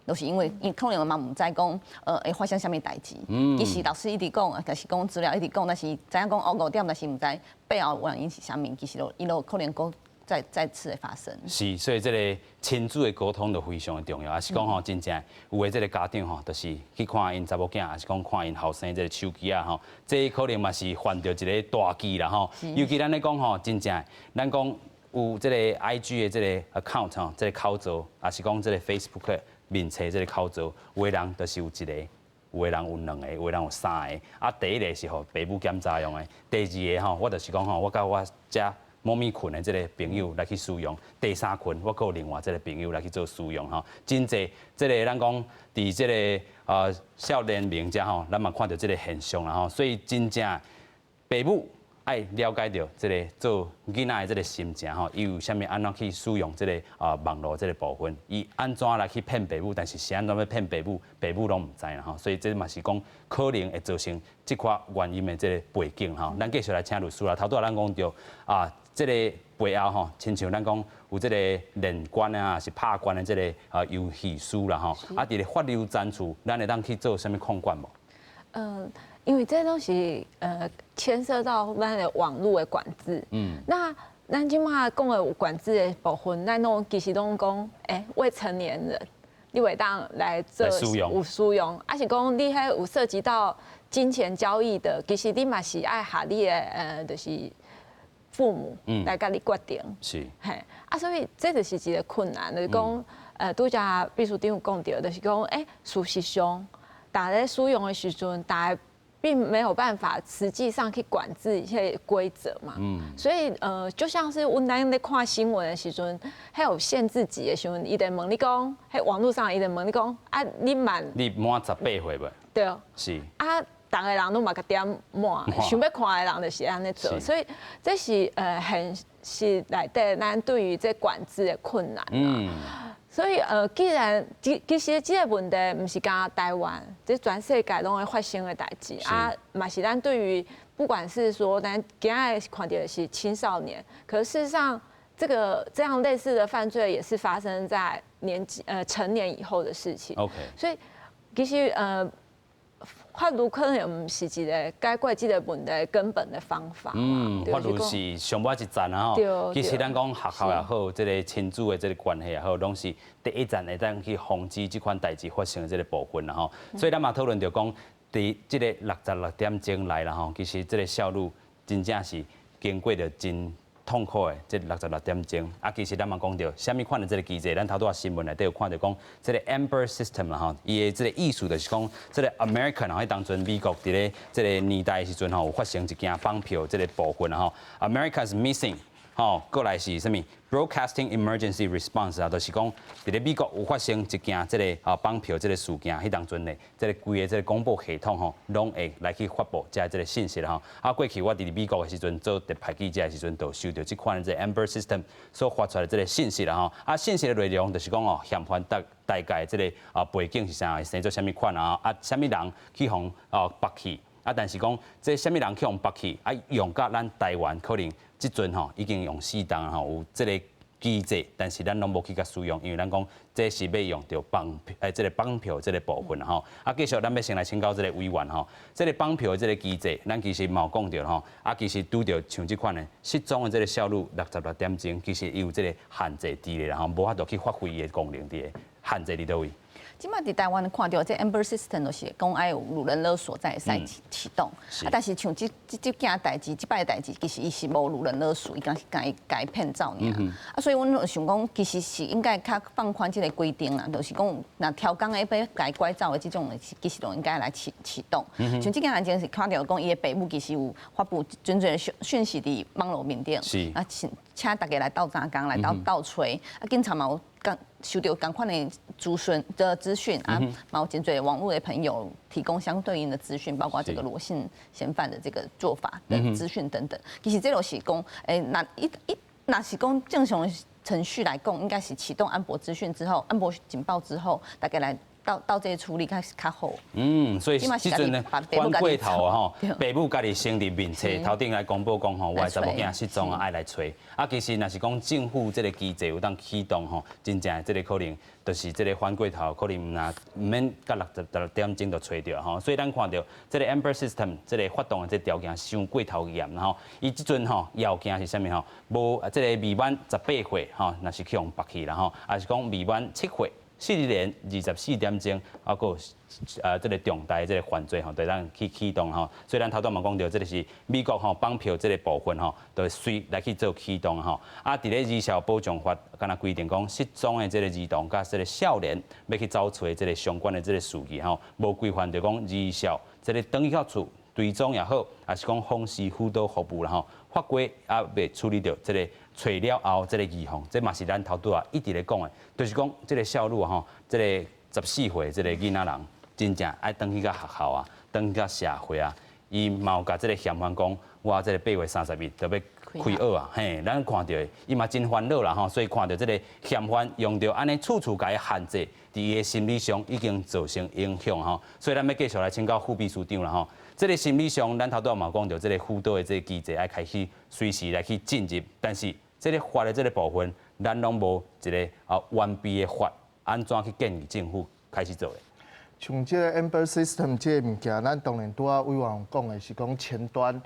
[SPEAKER 3] 都是因為𪜶可能嘛毋知講，會發生啥物代誌。其實老師一直講，就是講資料一直講，但是知影講哦五點，但是毋知背後原因是啥物，其實都伊都可能閣再次的發生。
[SPEAKER 1] 是，所以這個親子的溝通就非常的重要，抑是講吼，真正有的這個家長吼，就是去看𪜶查某囝，抑是講看𪜶後生這個手機啊吼，這可能嘛是犯著一個大忌啦吼。尤其咱咧講吼，真正咱講有這個 IG 的這個 account 吼，這個口座，抑是講這個 Facebook 的面冊這個口座，有的人就是有一個，有的人有兩個，有的人有三個。啊，第一個是予爸母檢查用的，第二個吼，我就是講吼，我佮我遮某物群的這個朋友來去使用，第三群我閣有另外這個朋友來去做使用吼。真濟這個咱講佇這個少年民遮吼，咱嘛看著這個現象啦吼。所以真正爸母愛了解著這個做囡仔的這個心情吼，伊有啥物按怎去使用這個啊網路這個部分，伊按怎來去騙爸母，但是是按怎欲騙爸母，爸母攏毋知啦吼。所以這嘛是講可能會造成這款原因的這個背景吼。咱繼續來請律師啦。頭拄仔咱講著啊，這個背後吼，親像咱講有這個連關啊，是拍關的這個啊遊戲師啦吼。啊，佇咧法律層次，咱會當去做啥物控管無？
[SPEAKER 2] 因為這攏是牽涉到咱的網路的管制。那咱這馬講的有管制的部分，咱攏其實攏講，未成年人你袂當來做有使用，抑是講你彼有涉及到金錢交易的，其實你嘛是愛予你的就是父母來共你決定。嘿，啊，所以這就是一個困難，就是講，拄才秘書長有講著，就是講，事實上，大家使用的時陣，大家並沒有辦法實際上去管制一些規則嘛。所以就像是阮咱咧看新聞的時陣，彼有限制級的時陣，伊就問你講，彼網路上伊就問你講，啊，你滿
[SPEAKER 1] 你滿十八歲未？
[SPEAKER 2] 對。啊，逐个人攏嘛共點滿，想欲看的人就是按呢做，所以這是現實內底咱對於這管制的困難。所以既然其實這個問題毋是干焦台灣，這全世界攏會發生的代誌啊，嘛是咱對於不管是說咱今仔看著的是青少年，可是事實上這樣類似的犯罪也是發生在年紀成年以後的事情。 所以其實法律可能毋是一個解決這個問題根本的方法。
[SPEAKER 1] 嗯，法律是上尾一站啊吼。其實咱講學校也好，這個親子的這個關係也好，攏是第一站會當去防止這款代誌發生的這個部分啦吼。所以咱嘛討論著講，佇這個66點鐘內啦吼，其實這個少女真正是經過著真痛苦的這六十六點鐘，啊，其實咱嘛講著，啥物款的這個機制，咱頭拄仔新聞內底有看著講，這個 Amber System 啦吼，伊的這個意思就是講，這個 American 吼，彼當陣美國佇咧這個年代的時陣吼，有發生一件綁票這個部分啦吼，America's missing。吼，過來是啥物？Broadcasting Emergency Response 啊，就是講佇咧美國有發生一件這個啊綁票這個事件，彼當陣咧，這個規个這個廣播系統吼，攏會來去發布這這個信息吼。啊，過去我佇美國的時陣做特派記者的時陣，就收著這款的這個 Amber System 所發出來的這個信息啦吼。啊，信息的內容就是講哦，嫌犯大概這個啊背景是啥，生做啥物款啊，啊，啥物人去予哦縛去。啊，但是講這啥物人去予縛去，啊，用佮咱台灣可能這陣吼已經用四冬吼有這個機制，但是咱攏無去共使用，因為咱講這是欲用著綁這個綁票這個部分吼。啊，繼續咱欲先來請教這個委員吼，這個綁票的這個機制，咱其實嘛有講著吼，啊，其實拄著像這款的失蹤的這個少女六十六點鐘，其實伊有這個限制佇咧，吼，無法度去發揮伊的功能佇咧，限制佇佗位？
[SPEAKER 3] 這擺佇台灣看著這 Amber System 就是講愛有擄人勒索才會使啟動，啊，但是像這件代誌，這擺代誌其實伊是無擄人勒索，伊敢是共伊共伊騙走爾。啊，所以阮想講，其實是應該較放寬這個規定啦，就是講若超工的欲共伊拐走的這種，其實都應該來啟動。像這件案件是看著講，伊的爸母其實有發布真濟訊息佇網路面頂，啊，請大家來鬥相共來鬥揣，啊，警察嘛有共收著仝款的資訊啊，嘛有真濟網路的朋友提供相對應的資訊，包括這個羅姓嫌犯的這個做法的資訊等等。其實這就是講，欸，若是講正常的程序來講，應該是啟動安博資訊之後，安博警報之後，大家來鬥這個處理較較好。
[SPEAKER 1] 嗯，所以這陣呢，反過頭啊吼，爸母家己先佇面冊頭頂來公布講吼，我的查某囝失蹤啊，愛來揣。啊，其實若是講政府這個機制有當啟動吼，真正這個可能就是這個反過頭，可能毋毋免到66點鐘就揣著吼。所以咱看著這個 Amber System 這個發動的這個條件傷過頭嚴吼。伊這陣吼要件是啥物吼？無這個未滿十八歲吼，若是去予縛去啦吼，抑是講未滿7歲。4年24點鐘，啊，閣有這個重大這個犯罪吼，就當去啟動吼。所以咱頭拄嘛講著，這個是美國吼綁票這個部分吼，就隨來去做啟動吼。啊，佇咧兒少保障法，敢若規定講失蹤的這個兒童佮這個少年欲去找揣這個相關的這個事宜吼，無規範著講兒少這個轉去到厝追蹤也好，抑是講訪視輔導服務啦吼，法規猶未處理著這個揣了後這個預防，這嘛是咱頭拄仔一直咧講的，就是講這個少女吼，這個14歲這個囡仔人，真正愛轉去到學校啊，轉去到社會啊，伊嘛有共這個嫌犯講，我這個8月31就欲開學啊，嘿，咱看著伊嘛真煩惱啦吼，所以看著這個嫌犯用著按呢處處共伊限制，佇伊的心理上已經造成影響吼，所以咱欲繼續來請教副秘書長啦吼。這個心理上，咱頭拄仔嘛講著，這個輔導的這個機制愛開始隨時來去進入，但是這個法的這個部分，咱攏無一個啊完備的法，按怎去建議政府開始做的？
[SPEAKER 7] 像這個 Amber System 這個物件，咱當然拄仔委員講的是講前端，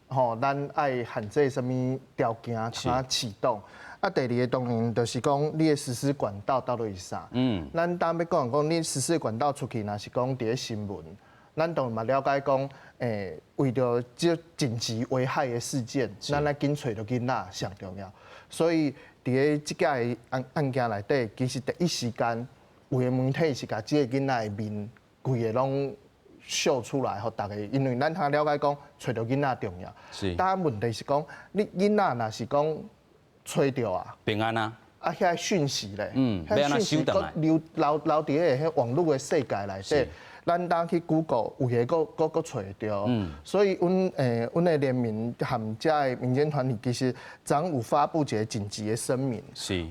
[SPEAKER 7] 吼，咱愛限制啥物條件才啟動。啊，第二个當然就是講你的實施管道到底是啥？咱當欲講講你實施管道出去，若是講佇咧新聞，咱當然嘛了解講，為著這緊急危害的事件，咱來緊揣著囡仔上重要。所以佇咧這個案件內底，其實第一時間有的媒體是共這个囡仔的面規个攏秀出來，予逐家，因為咱通了解講，揣著囡仔重要。但問題是講，你囡仔若是講揣著啊，
[SPEAKER 1] 平安啊。
[SPEAKER 7] 啊，遐訊息咧，
[SPEAKER 1] 遐訊息
[SPEAKER 7] 閣留留留佇咧彼網路的世界內底，咱當去 Google 有的閣閣閣揣著。所以阮欸，阮的聯盟和遮的民間團體其實昨昏有發布一個緊急的聲明。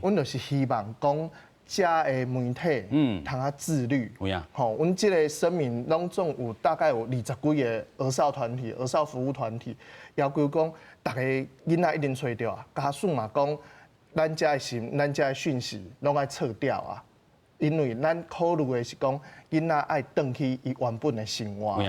[SPEAKER 7] 阮就是希望講，遮的媒體通較自律。吼，阮這個聲明攏總有大概有二十幾個兒少團體、兒少服務團體，要求講，逐个囡仔一定揣著啊，家屬嘛講，咱遮的信、咱遮的訊息攏愛撤掉啊，因為咱考慮的是講，囡仔愛轉去伊原本的生活，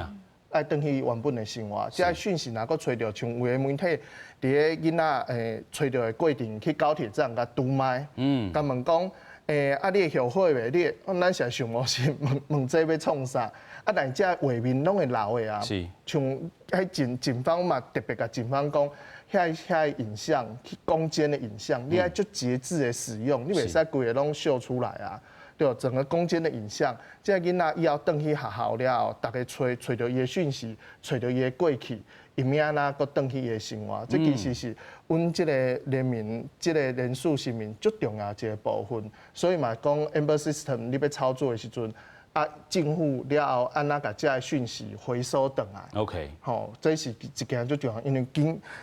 [SPEAKER 7] 愛轉去伊原本的生活。遮訊息若閣揣著，像有的媒體佇咧囡仔欸揣著的過程去高鐵站共拄麥，共問講，欸，啊，你會後悔袂？你會，咱是想無是問問這欲創啥？啊，但是這畫面攏會留的啊，像彼警方嘛特別共警方講，遐遐影像，去攻堅的影像，你愛足節制的使用，你袂使規个攏秀出來啊。對，整個攻堅的影像，這個囡仔以後轉去學校了後，逐家揣揣著伊的訊息，揣著伊的過去，伊欲按怎閣轉去伊的生活，這其實是阮這個聯盟、這個連署聲明足重要一個部分。所以嘛，講 Amber System 你欲操作的時陣，啊，政府了後按怎共這个訊息回收轉來吼，這是一件足重要，因為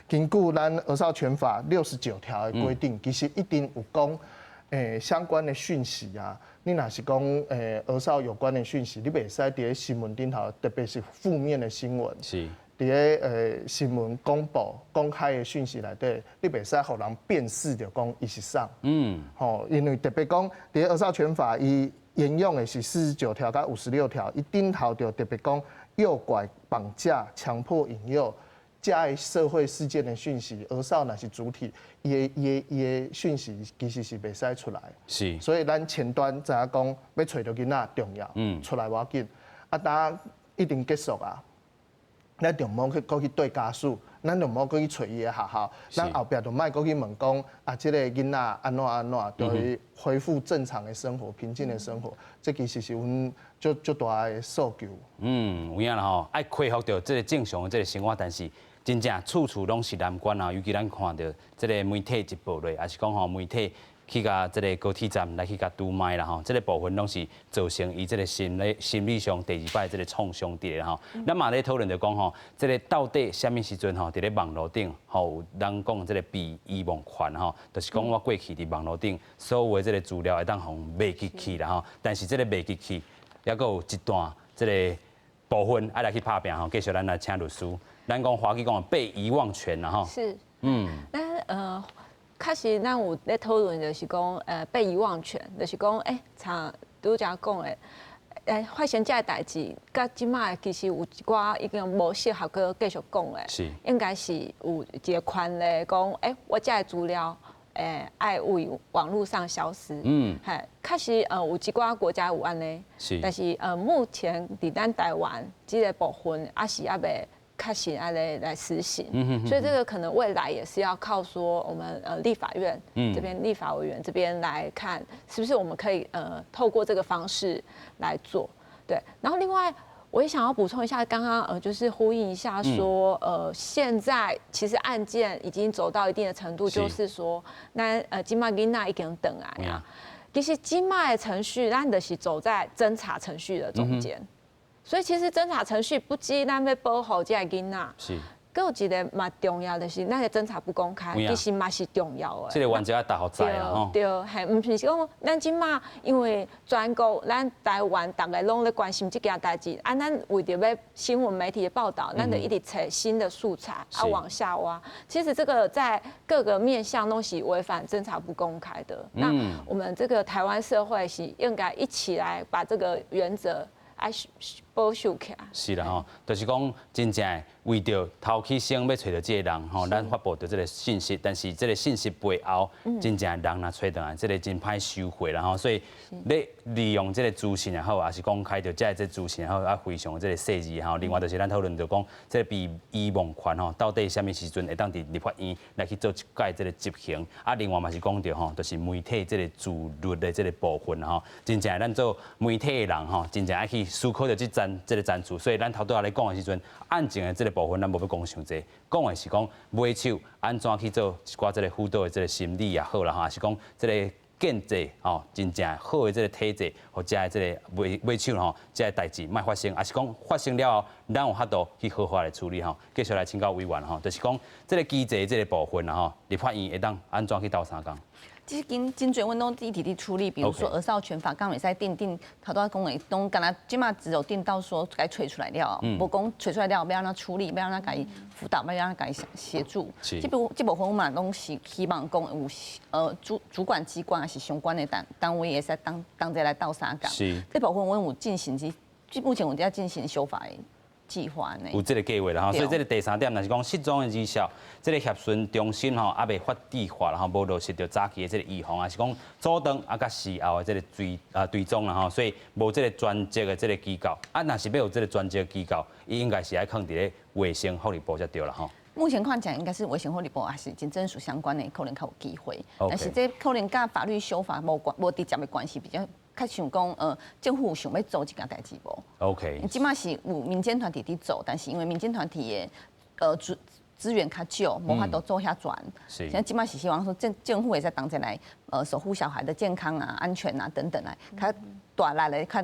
[SPEAKER 7] 根據咱兒少權法69條的規定，其實一定有講，欸，相關的訊息啊，你若是講欸兒少有關的訊息，你袂使佇咧新聞頂頭，特別是負面的新聞，佇咧欸新聞公布公開的訊息內底，你袂使予人辨識著講伊是啥。吼，因為特別講佇咧兒少權法伊沿用的是49條佮56條，伊頂頭就特別講誘拐、綁架、強迫引誘，遮的社會事件的訊息，兒少若是主體，伊的訊息其實是袂使出來。所以咱前端知影講，欲揣著囡仔重要，出來無要緊，啊，當一定結束啊，咱就毋好去閣去對家屬，咱就毋好閣去揣伊的學校，咱後壁就莫閣去問講啊，這個囡仔按怎按怎，就會恢復正常的生活、平靜的生活。這其實是阮足足大的訴求。
[SPEAKER 1] 嗯，有影啦吼，愛恢復著這個正常的這個生活，但是真正處處攏是難關啊！尤其咱看著這個媒體一報落，抑是講吼媒體去共這個高鐵站來去共拄麥啦吼，這個部分攏是造成伊這個心理上第二擺這個創傷佇咧吼。咱嘛咧討論著講吼，這個到底啥物時陣吼，佇咧網路頂吼有人講這個被遺忘權吼，就是講我過去佇網路頂所有的這個資料會當予袂記去啦吼，但是這個袂記去，猶閣有一段這個部分愛來去拍拚吼。繼續咱來請律師，咱講華基講被遺忘權啦吼。
[SPEAKER 2] 是，咱確實，咱有咧討論就是講，被遺忘權，就是講，欸，像拄才講的，欸，發生這个代誌，佮這擺其實有一寡已經無適合閣繼續講的，應該是有一個權利講，欸，我這个資料，欸，愛佇網路上消失。嘿，確實，有一寡國家有按呢，但是，目前佇咱台灣這个部分，猶是猶未確實按呢來實行，所以這個可能未來也是要靠說我們立法院這邊立法委員這邊來看，是不是我們可以透過這個方式來做，對。然後另外我也想要補充一下，剛剛就是呼應一下說，現在其實案件已經走到一定的程度，就是說，咱這擺囡仔已經轉來啊，其實這擺的程序，咱就是走在偵查程序的中間。所以其實偵查程序不止咱欲保護這个囡仔，閣有一个嘛重要的是，咱的偵查不公開，其實嘛是重要的。
[SPEAKER 1] 這個原則愛逐予知啦吼。
[SPEAKER 2] 對，嘿，毋是講咱這擺因為全國咱台灣逐个攏咧關心這件代誌，啊，咱為著欲新聞媒體的報導，咱就一直揣新的素材啊往下挖。其實這個在各個面向攏是違反偵查不公開的。那我們這個台灣社會是應該一起來把這個原則愛保守起來。
[SPEAKER 1] 是啦吼，就是講真正為著頭起先欲揣著這個人吼，咱發布著這個信息，但是這個信息背後，真正人若揣轉來，這個真歹收回啦吼。所以你利用這個資訊也好，抑是公開著這個資訊也好，啊非常這個細緻吼。另外就是咱討論著講，這個被遺忘權吼，到底啥物時陣會當佇立法院來去做一擺這個執行？啊，另外嘛是講著吼，就是媒體這個自律的這個部分吼，真正咱做媒體的人吼，真正愛去思考著這層。層這個層次，所以咱頭拄仔咧講的時陣，案情的這個部分咱無欲講傷濟，講的是講買手按怎去做一寡這個輔導的這個心理也好啦，還是講這個建制吼，真正好的這個體制，予遮的這個買買手吼，這个代誌莫發生，抑是講發生了後，咱有法度去好好來處理吼。繼續來請教委員吼，就是講這個機制這個部分啦吼，立法院會當按怎去鬥相共？
[SPEAKER 3] 其實真真濟阮攏一直佇處理，比如說兒少權法，敢會使訂定，頭拄仔講的，攏敢若這馬只有定到說共揣出來了，無講揣出來了欲按怎處理，欲按怎共伊輔導，欲按怎共伊協助。這部分阮嘛攏是希望講有主管機關抑是相關的單位會使當當齊來鬥相共。這部分阮有進行這目前有佇進行修法的計劃呢。
[SPEAKER 1] 有這個計劃啦吼，所以這個第三點，若是講失蹤的兒少，這個協詢中心吼，猶未法制化啦吼，無落實著早期的這個預防，抑是講阻斷啊，佮事後的這個追蹤啦吼，所以無這個專職的這個機構。啊，若是欲有這個專職機構，伊應該是愛囥佇咧衛生福利部才對啦吼。
[SPEAKER 3] 目前看起來應該是衛生福利部抑是警政署相關的，可能較有機會。但是這可能佮法律修法無關無直接的關係，比較較像講，政府有想欲做這件代誌無這馬是有民間團體佇做，但是因為民間團體的資源較少，無法度做遐全。現在這馬是希望說政府會使同齊來，守護小孩的健康啊、安全啊等等來，較大力來較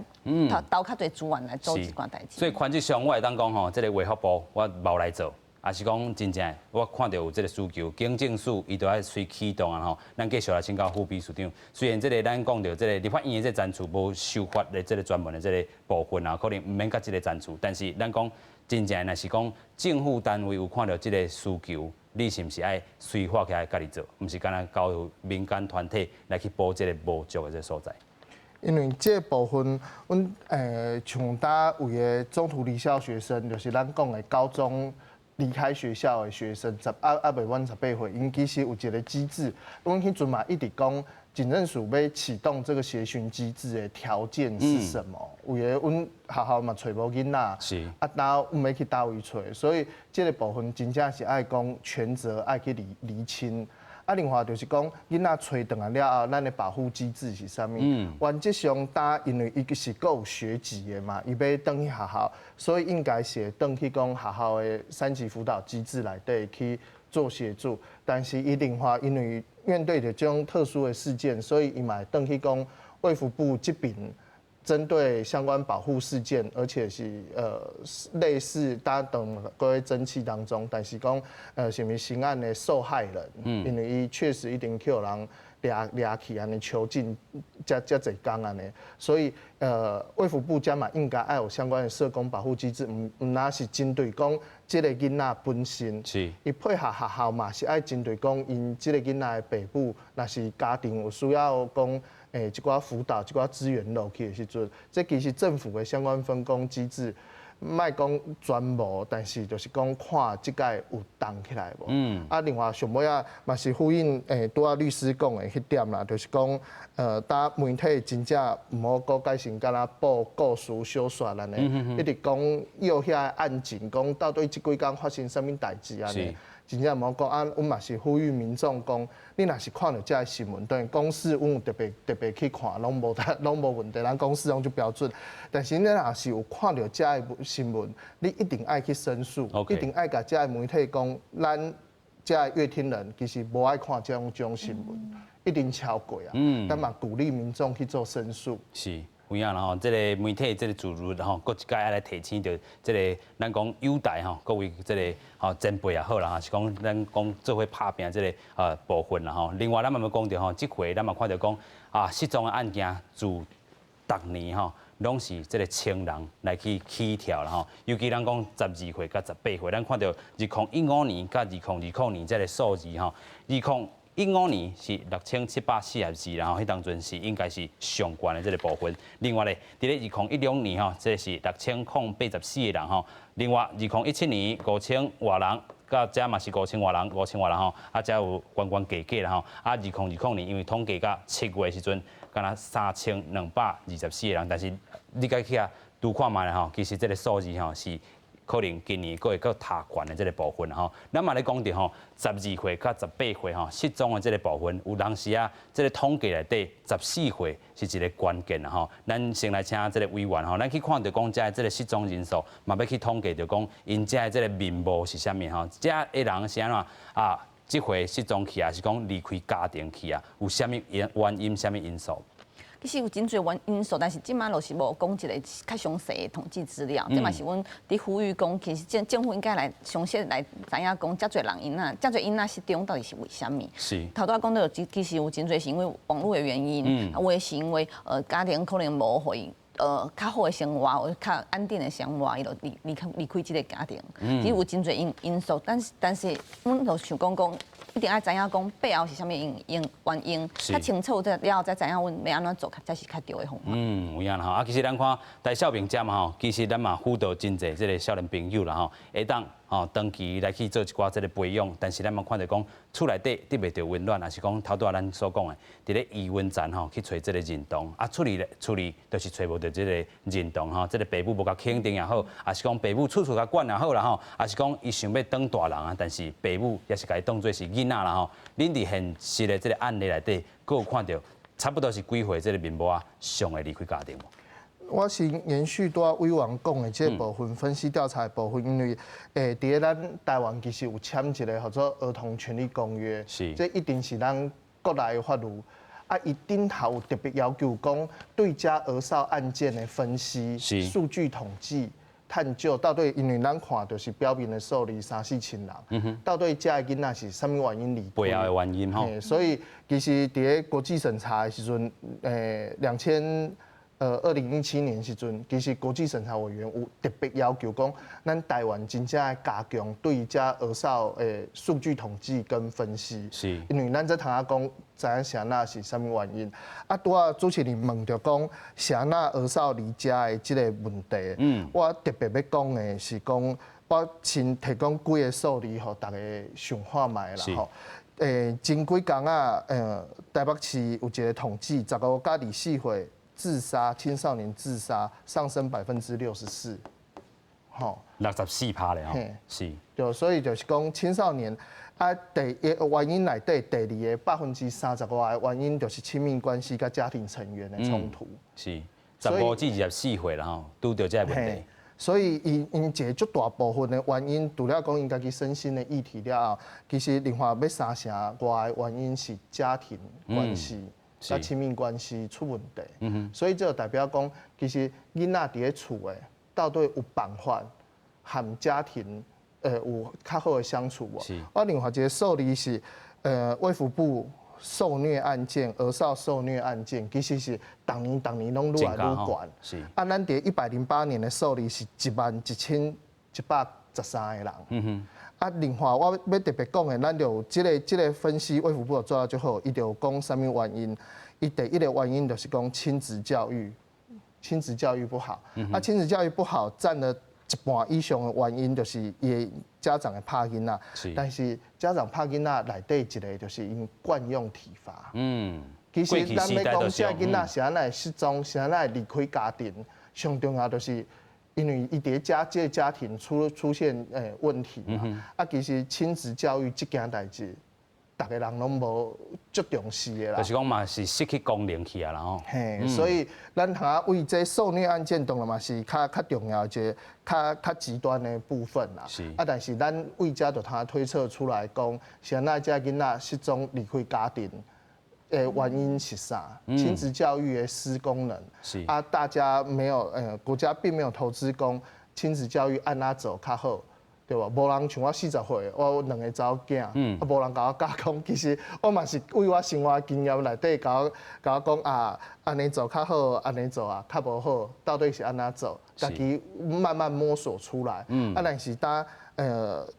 [SPEAKER 3] 投較濟資源來做這款代誌。
[SPEAKER 1] 所以原則上我會當講吼，這個衛福部我無來做。抑是講真正，我看著有這個需求，警政署伊就愛隨啟動啊吼。咱繼續來請教副秘書長。雖然這個咱講著這個立法院的這個層次無修法的這個專門的這個部分啊，可能毋免佮這個層次，但是咱講真正若是講政府單位有看著這個需求，你是毋是愛隨法起來家己做，毋是干焦交由民間團體來去補這個無足的這個所在？
[SPEAKER 7] 因為這部分，阮像搭有的中途離校學生，就是咱講的高中離開學校的學生，猶未滿18歲，𪜶其實有一個機制。阮彼陣嘛一直講，警政署欲啟動這個協尋機制的條件是什麼？有的阮學校嘛揣無囡仔，啊，那阮欲去佗位揣，所以這個部分真正是愛講權責愛去釐清。啊，另外就是講，囡仔揣轉來了後，咱的保護機制是啥物？原則上，當因為伊是閣有學籍的嘛，伊欲轉去學校，所以應該是會轉去講學校的三級輔導機制內底去做協助。但是伊另外因為面對著這種特殊的事件，所以伊嘛會轉去講衛福部這邊針對相關保護事件，而且是類似大家等各位偵緝當中，但是講是毋是刑案的受害人，因為伊確實一定去予人掠掠去按呢囚禁遮遮濟工按呢，所以衛福部遮嘛應該愛有相關的社工保護機制，毋若是針對講這個囡仔本身，伊配合學校嘛是愛針對講𪜶這個囡仔的爸母，若是家庭有需要講。一寡輔導、一寡資源落去的時陣，這其實政府的相關分工機制，莫講全無，但是就是講看這屆有動起來無。啊，另外上尾仔嘛是呼應拄仔律師講的彼點啦，就是講當媒體真正毋好閣改成敢若報故事小說按呢，一直講幼遐的案情，講到底這幾工發生啥物代誌按呢。真正毋好講啊，阮嘛是呼籲民眾講，你若是看著這个新聞，當然公視阮有特別特別去看，攏無攏無問題，咱公視攏足標準。但是你若是有看著這个新聞，你一定愛去申訴，一定愛共這个媒體講，咱這个閱聽人其實無愛看這種新聞，一定超過啊。咱嘛鼓勵民眾去做申訴。
[SPEAKER 1] 是。有影啦吼，這個媒體這個自律吼，閣一擺愛來提醒著這個咱講友台吼，各位這個吼前輩也好啦，是講咱講做伙拍拚這個部分啦吼。另外，咱嘛欲講著吼，這回咱嘛看著講啊，失蹤的案件自逐年吼，攏是這個千人來去起跳啦吼。尤其咱講12歲佮18歲，咱看著2015年佮2020年這個數字吼，2015年是6742，然後彼當陣是應該是上懸的這個部分。另外咧，佇咧2016年吼，這是6084個人吼。另外，2017年5000外人，佮遮嘛是5000外人，5000外人吼，啊，遮有懸懸低低啦吼。啊，2020年因為統計到7月的時陣，敢若3224個人，但是你共去遐拄看覓咧吼，其實這個數字吼是可能今年閣會閣提懸的這个部分吼。咱嘛咧講著吼，12歲佮18歲吼失蹤的這个部分，有當時啊，這个統計內底十四歲是一个關鍵吼。咱先來請這个委員吼，咱去看著講遮這个失蹤人數，嘛欲去統計著講𪜶遮的這个面貌是啥物吼？遮的人是按怎啊？這回失蹤去啊，是講離開家庭去啊？有啥物原因？啥物因素？
[SPEAKER 3] 其實有真濟原因素，但是這擺就是無講一个較詳細的統計資料。這嘛是阮佇呼籲講，其實政府應該來詳細來知影講，遮濟人囡仔，遮濟囡仔失蹤到底是為啥物？頭拄仔講著，其實有真濟是因為網路的原因，有的是因為家庭可能無予伊較好的生活，或較安定的生活，伊就離開這个家庭。其實有真濟因素，但是阮就想講講，一定愛知影講背後是啥物原因，較清楚了後才知影阮欲按怎做，才是較對的方法。
[SPEAKER 1] 嗯，有影啦吼。啊，其實咱看台少平遮嘛吼，其實咱嘛輔導真濟這个少年朋友啦吼，會當吼長期來去做一寡這个培養，但是咱嘛看著講厝內底得袂著溫暖，抑是講頭拄仔咱所講的，佇咧醫院層吼去揣這个認同，啊，出去厝裡就是揣無著這个認同吼，這个爸母無共肯定也好，抑是講爸母處處共管也好啦吼，抑是講伊想欲當大人啊，但是爸母也是共伊當做是囡仔啦吼。恁佇現實的這个案例內底，閣有看著差不多是幾歲這个面貌啊，上會離開家庭無？
[SPEAKER 7] 我是延續拄仔委員講的這个部分，分析調查的部分，因為佇咧咱台灣其實有簽一个號做兒童權利公約，這一定是咱國內的法律。啊，伊頂頭有特別要求講，對遮兒少案件的分析、數據統計、探究，到底因為咱看著是表面的數字三四千人，到底遮的囡仔是啥物原因離
[SPEAKER 1] 開？背後的原因吼。
[SPEAKER 7] 所以其實佇咧國際審查的時陣，2017年時陣，其實國際審查委員有特別要求講，咱台灣真正愛加強對遮兒少的數據統計跟分析。因為咱這通仔講，知影是按怎是啥物原因。啊，拄仔主持人問著講，是按怎兒少離家的這個問題。我特別欲講的是講，我先提供幾个數字，予大家想看覓啦吼。前幾工啊，台北市有一个統計，15到24歲。自殺青少年自殺上升64%，吼，64
[SPEAKER 1] 趴咧吼，是，
[SPEAKER 7] 對，所以就是講青少年啊，第一个原因內底，第二个35%的原因就是親密關係佮家庭成員的衝突，
[SPEAKER 1] 是，15至24歲啦吼，拄著這个問題。
[SPEAKER 7] 所以𪜶一个足大部分的原因，除了講𪜶家己身心的議題了後，其實另外欲三成外的原因是家庭關係。佮親密關係出問題，所以這就代表講，其實囡仔佇咧厝的，到底有辦法和家庭有較好的相處無？我另外一个數字是，衛福部受虐案件、兒少受虐案件，其實是逐年逐年攏愈來愈懸。啊，咱佇108年的數字是11,113個人。啊，另外我欲特別講的，咱就有這个分析，衛福部做得足好，伊就有講啥物原因。伊第一个原因就是講親子教育，親子教育不好。啊，親子教育不好，佔了一半以上的原因，就是伊的家長會拍囡仔。但是家長拍囡仔內底一个就是𪜶慣用體罰。其實咱欲講這囡仔是按怎會失蹤，是按怎會離開家庭，上重要就是因為伊佇家這个家庭出現問題嘛。啊，其實親子教育這件代誌，逐个人攏無足重視的啦。
[SPEAKER 1] 就是講嘛是失去功能去啊啦吼。
[SPEAKER 7] 嘿，所以咱通仔為這受虐案件當然嘛是較重要一个較極端的部分啦。啊，但是咱為遮就通仔推測出來講，是按怎這囡仔失蹤離開家庭的原因是啥？親子教育的失功能。啊，大家沒有，國家並沒有投資講親子教育按怎做較好。對無？無人像我40歲，我有兩个查某囝，啊，無人共我教講。其實我嘛是為我生活經驗內底共我共我講啊，按呢做較好，按呢做啊較無好，到底是按怎做？家己慢慢摸索出來。啊，但是當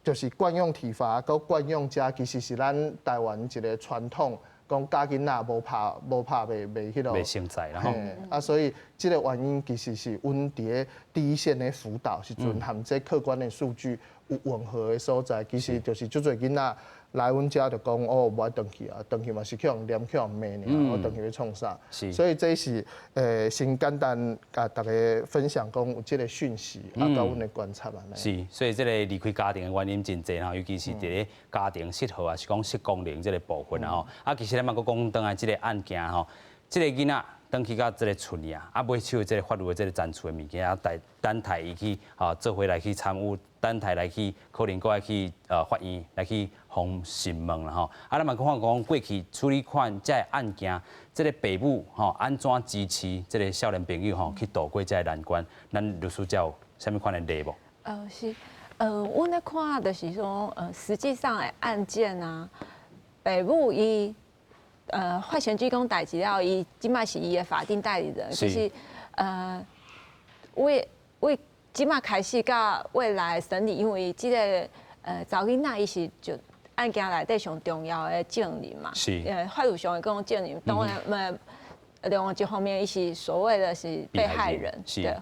[SPEAKER 7] 就是慣用體罰，閣慣用遮，其實是咱台灣一个傳統，講教囡仔無拍無拍袂袂彼囉。
[SPEAKER 1] 袂成才啦吼。
[SPEAKER 7] 啊，所以這个原因其實是阮佇咧第一線的輔導時陣，和這客觀的數據有吻合的所在，其實就是足濟囡仔來阮遮就講哦，無愛轉去啊，轉去嘛是去予人念去予人罵爾，我轉去欲創啥？所以這是先簡單共大家分享講有這個訊息，啊，佮阮的觀察按呢。
[SPEAKER 1] 是，所以這個離開家庭的原因真濟吼，尤其是佇咧家庭失和，抑是講失功能這個部分啊吼。啊，其實咱嘛閣講轉來這個案件吼，這個囡仔轉去到這個厝裡啊，啊，買手這個法律的這個層次的物件，啊，等等待伊去啊做伙來去參與，等待來去可能閣愛去法院來去予訊問啦吼。啊，咱嘛看講過去處理款這個案件，這個爸母吼按怎支持這個少年朋友吼去渡過這個難關？咱律師遮有啥物款的例無？
[SPEAKER 2] 是，阮咧看就是說，實際上的案件啊，爸母伊發生這種代誌了，伊這擺是伊的法定代理人，就是為為這擺開始到未來審理，因為這個查某囡仔伊是就案件內底上重要的證人嘛，法律上會講證人，當然嘛，另外一方面伊是所謂的是被害人，對。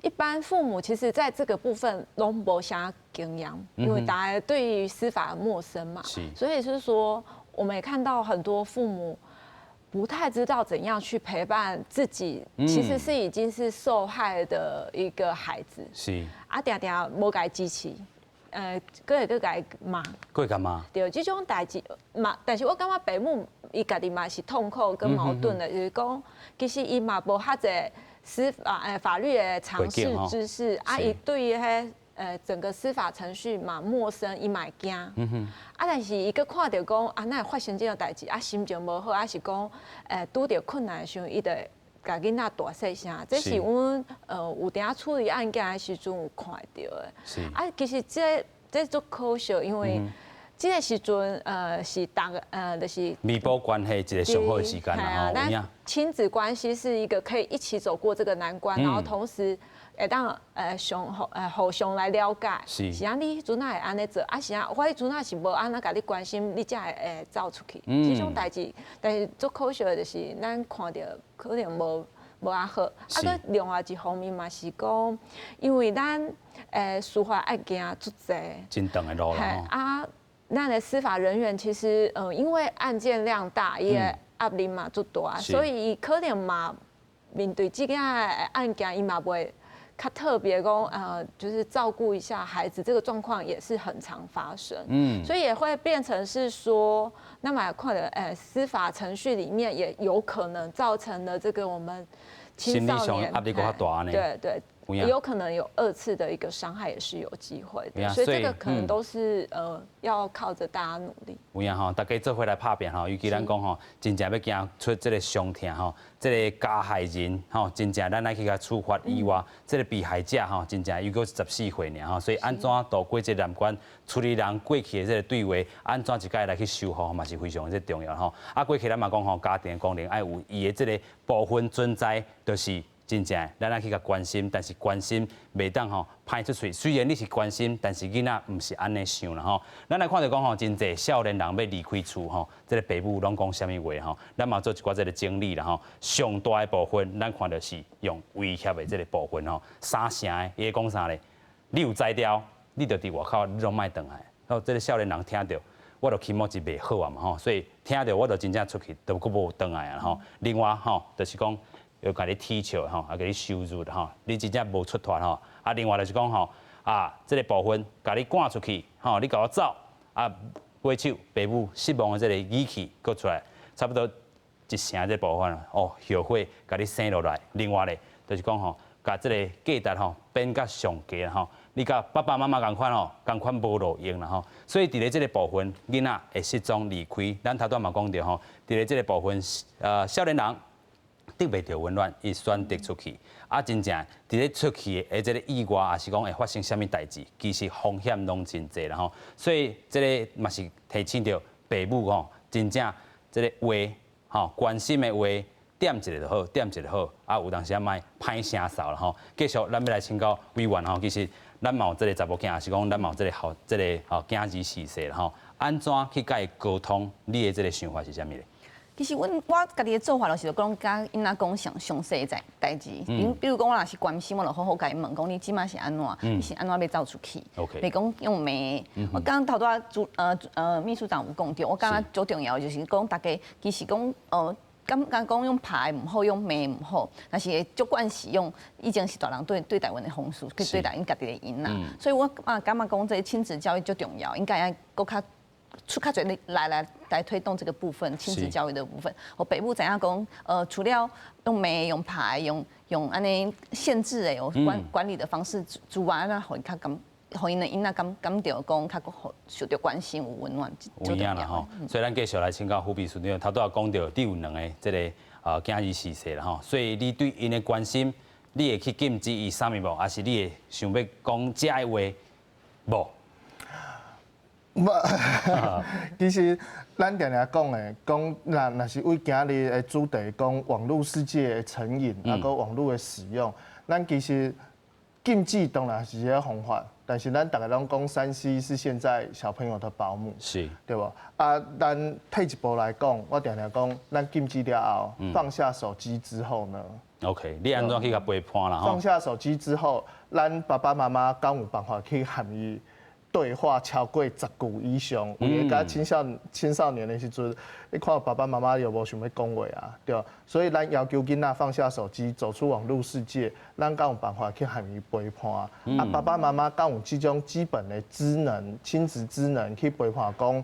[SPEAKER 2] 一般父母其實在這個部分攏無啥經驗，因為大家對於司法陌生嘛，所以是說，我們也看到很多父母不太知道怎樣去陪伴自己，其實是已經是受害的一個孩子，啊，定定無共伊支持，閣會閣共伊罵，
[SPEAKER 1] 閣會罵？
[SPEAKER 2] 對，這種代誌嘛，但是我感覺爸母伊家己嘛是痛苦跟矛盾的，就是講其實伊嘛無遐濟司法法律的常識知識，啊，伊對於彼整個司法程序嘛陌生，伊嘛會驚。啊，但是伊閣看著講啊，哪會發生這種代誌，啊，心情無好，抑是講拄著困難的時陣，伊就會共囡仔大細聲。這是阮有當處理案件的時陣有看著的。啊，其實這這足可惜，因為這個時陣是逐个就是
[SPEAKER 1] 彌補關係一個上好的時間啦吼。
[SPEAKER 2] 親子關係是一個可以一起走過這個難關，然後同時會當相互互相來了解。是啊，你彼陣哪會按呢做？啊是啊，我彼陣若是無按呢共你關心，你才會會走出去。這種代誌，但是足可惜的就是咱看著可能無無遐好。啊，閣另外一方面嘛是講，因為咱司法案件足濟，
[SPEAKER 1] 真長的路啦。
[SPEAKER 2] 啊，咱的司法人員其實，因為案件量大，伊的壓力嘛足大，所以伊可能嘛面對這個案件，伊嘛袂較特別講，就是照顧一下孩子，這個狀況也是很常發生。所以也會變成是說，那麼看的，司法程序裡面也有可能造成了這個我們青少年
[SPEAKER 1] 壓力閣較大呢。
[SPEAKER 2] 對對。有可能有二次的一個傷害，也是有機會的，所以這個可能都是要靠着大家努力。
[SPEAKER 1] 有影吼，大家做伙來拍拚吼，尤其咱講吼，真正欲行出這個傷痛吼，這個加害人吼，真正咱愛去共處罰以外，這個被害者吼，真正又閣14歲爾吼，所以按怎渡過這個難關，處理人過去的這個對話，按怎一擺來去修復嘛是非常這重要吼。啊，過去咱嘛講吼，家庭功能愛有伊的這個部分存在，就是。真正，咱愛去共關心，但是關心袂當吼歹出喙。雖然你是關心，但是囡仔毋是按呢想啦吼。咱來看著講吼，真濟少年人欲離開厝吼，這個爸母攏講啥物話吼？咱嘛做一寡這個整理啦吼。上大的部分，咱看著是用威脅的這個部分吼，三成的伊會講啥咧？你有才調，你就佇外口，你攏莫轉來。哦，這個少年人聽著，我就起碼是袂好啊嘛吼，所以聽著我就真正出去，都閣無轉來啊吼。另外吼，就是講。又共你恥笑吼，啊，共你羞辱吼，你真正無出脫吼。啊，另外就是講吼，啊，這個部分共你趕出去吼，你共我走啊，尾手爸母失望的這個語氣閣出來，差不多一成這個部分哦，後悔共你生落來。另外咧，就是講吼，共這個價值吼變甲上低吼，你佮爸爸媽媽仝款吼，仝款無路用啦吼。所以佇咧這個部分，囡仔會失蹤離開，咱頭拄嘛講著吼，佇咧這個部分，少年人。得袂著溫暖，伊選擇出去。啊，真正佇咧出去的這個意外，抑是講會發生啥物代誌，其實風險攏真濟啦吼。所以這個嘛是提醒著爸母吼，真正這個話吼，關心的話，點一下就好，點一下就好。啊，有當時仔莫歹聲嗽啦吼。繼續，咱欲來請教委員吼，其實咱嘛有這個查某囝，抑是講咱嘛有這個後這個吼囝兒序細啦吼，按怎去共伊溝通？你的這個想法是啥物咧？
[SPEAKER 3] 其實阮我家己的做法就是講，佮囡仔講詳詳細的代誌。比如講，我若是關心，我就好好共伊問講，你這馬是按怎？你是按怎欲走出去？袂講用罵。我剛頭拄仔主秘書長有講著，我感覺最重要就是講，大家其實講感覺講用拍的毋好，用罵的毋好，但是會足慣使用以前是大人對待阮的方式去對待𪜶家己的囡仔，所以我嘛感覺講這親子教育足重要，應該愛閣較出較濟力來推動這個部分親子教育的部分。予爸母知影講，除了用罵、用拍、用按呢限制的、有管理的方式之外，那予伊較感，予𪜶的囡仔感著講較受著關心有溫暖。
[SPEAKER 1] 有影啦吼，所以咱繼續來請教副秘書長，頭拄仔講著你有兩個這个囝兒四歲啦吼，所以你對𪜶的關心，你會去禁止伊啥物無？抑是你會想欲講這的話無？
[SPEAKER 7] 無，其實咱定定講的，講若是為今日的主題講網路世界的成癮，啊，閣網路的使用，咱其實禁止當然是一个方法，但是咱逐家攏講3C 是現在小朋友的保姆，對無？啊，咱退一步來講，我定定講，咱禁止了後，放下手機之後呢
[SPEAKER 1] ？OK，你按怎去共陪伴啦？
[SPEAKER 7] 放下手機之後，咱爸爸媽媽敢有辦法去和伊對話超過10句以上？有的佮青少年的時陣，你看爸爸媽媽又無想欲講話啊，對。所以咱要求囡仔放下手機，走出網路世界，咱敢有辦法去和伊陪伴？啊，爸爸媽媽敢有這種基本的職能、親子職能去陪伴講，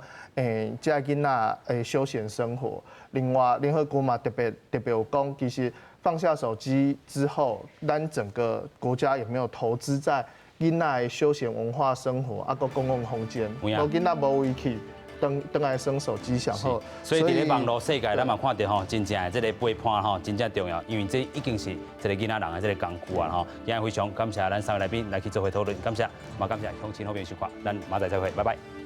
[SPEAKER 7] 這囡仔的休閒生活。另外，聯合國嘛特別特別有講，其實放下手機之後，咱整個國家有沒有投資在囡仔的休閒文化生活，啊，閣公共空間，無囡仔無位去，轉轉來耍手機上好。
[SPEAKER 1] 所以佇咧網路世界，咱嘛看著吼，真正的這个陪伴吼，真正重要，因為這已經是這个囡仔人的這个工具啊吼。今日非常感謝咱三位來賓來去做伙討論，感謝，嘛感謝鄉親好朋友收看，咱明仔載再會，拜拜。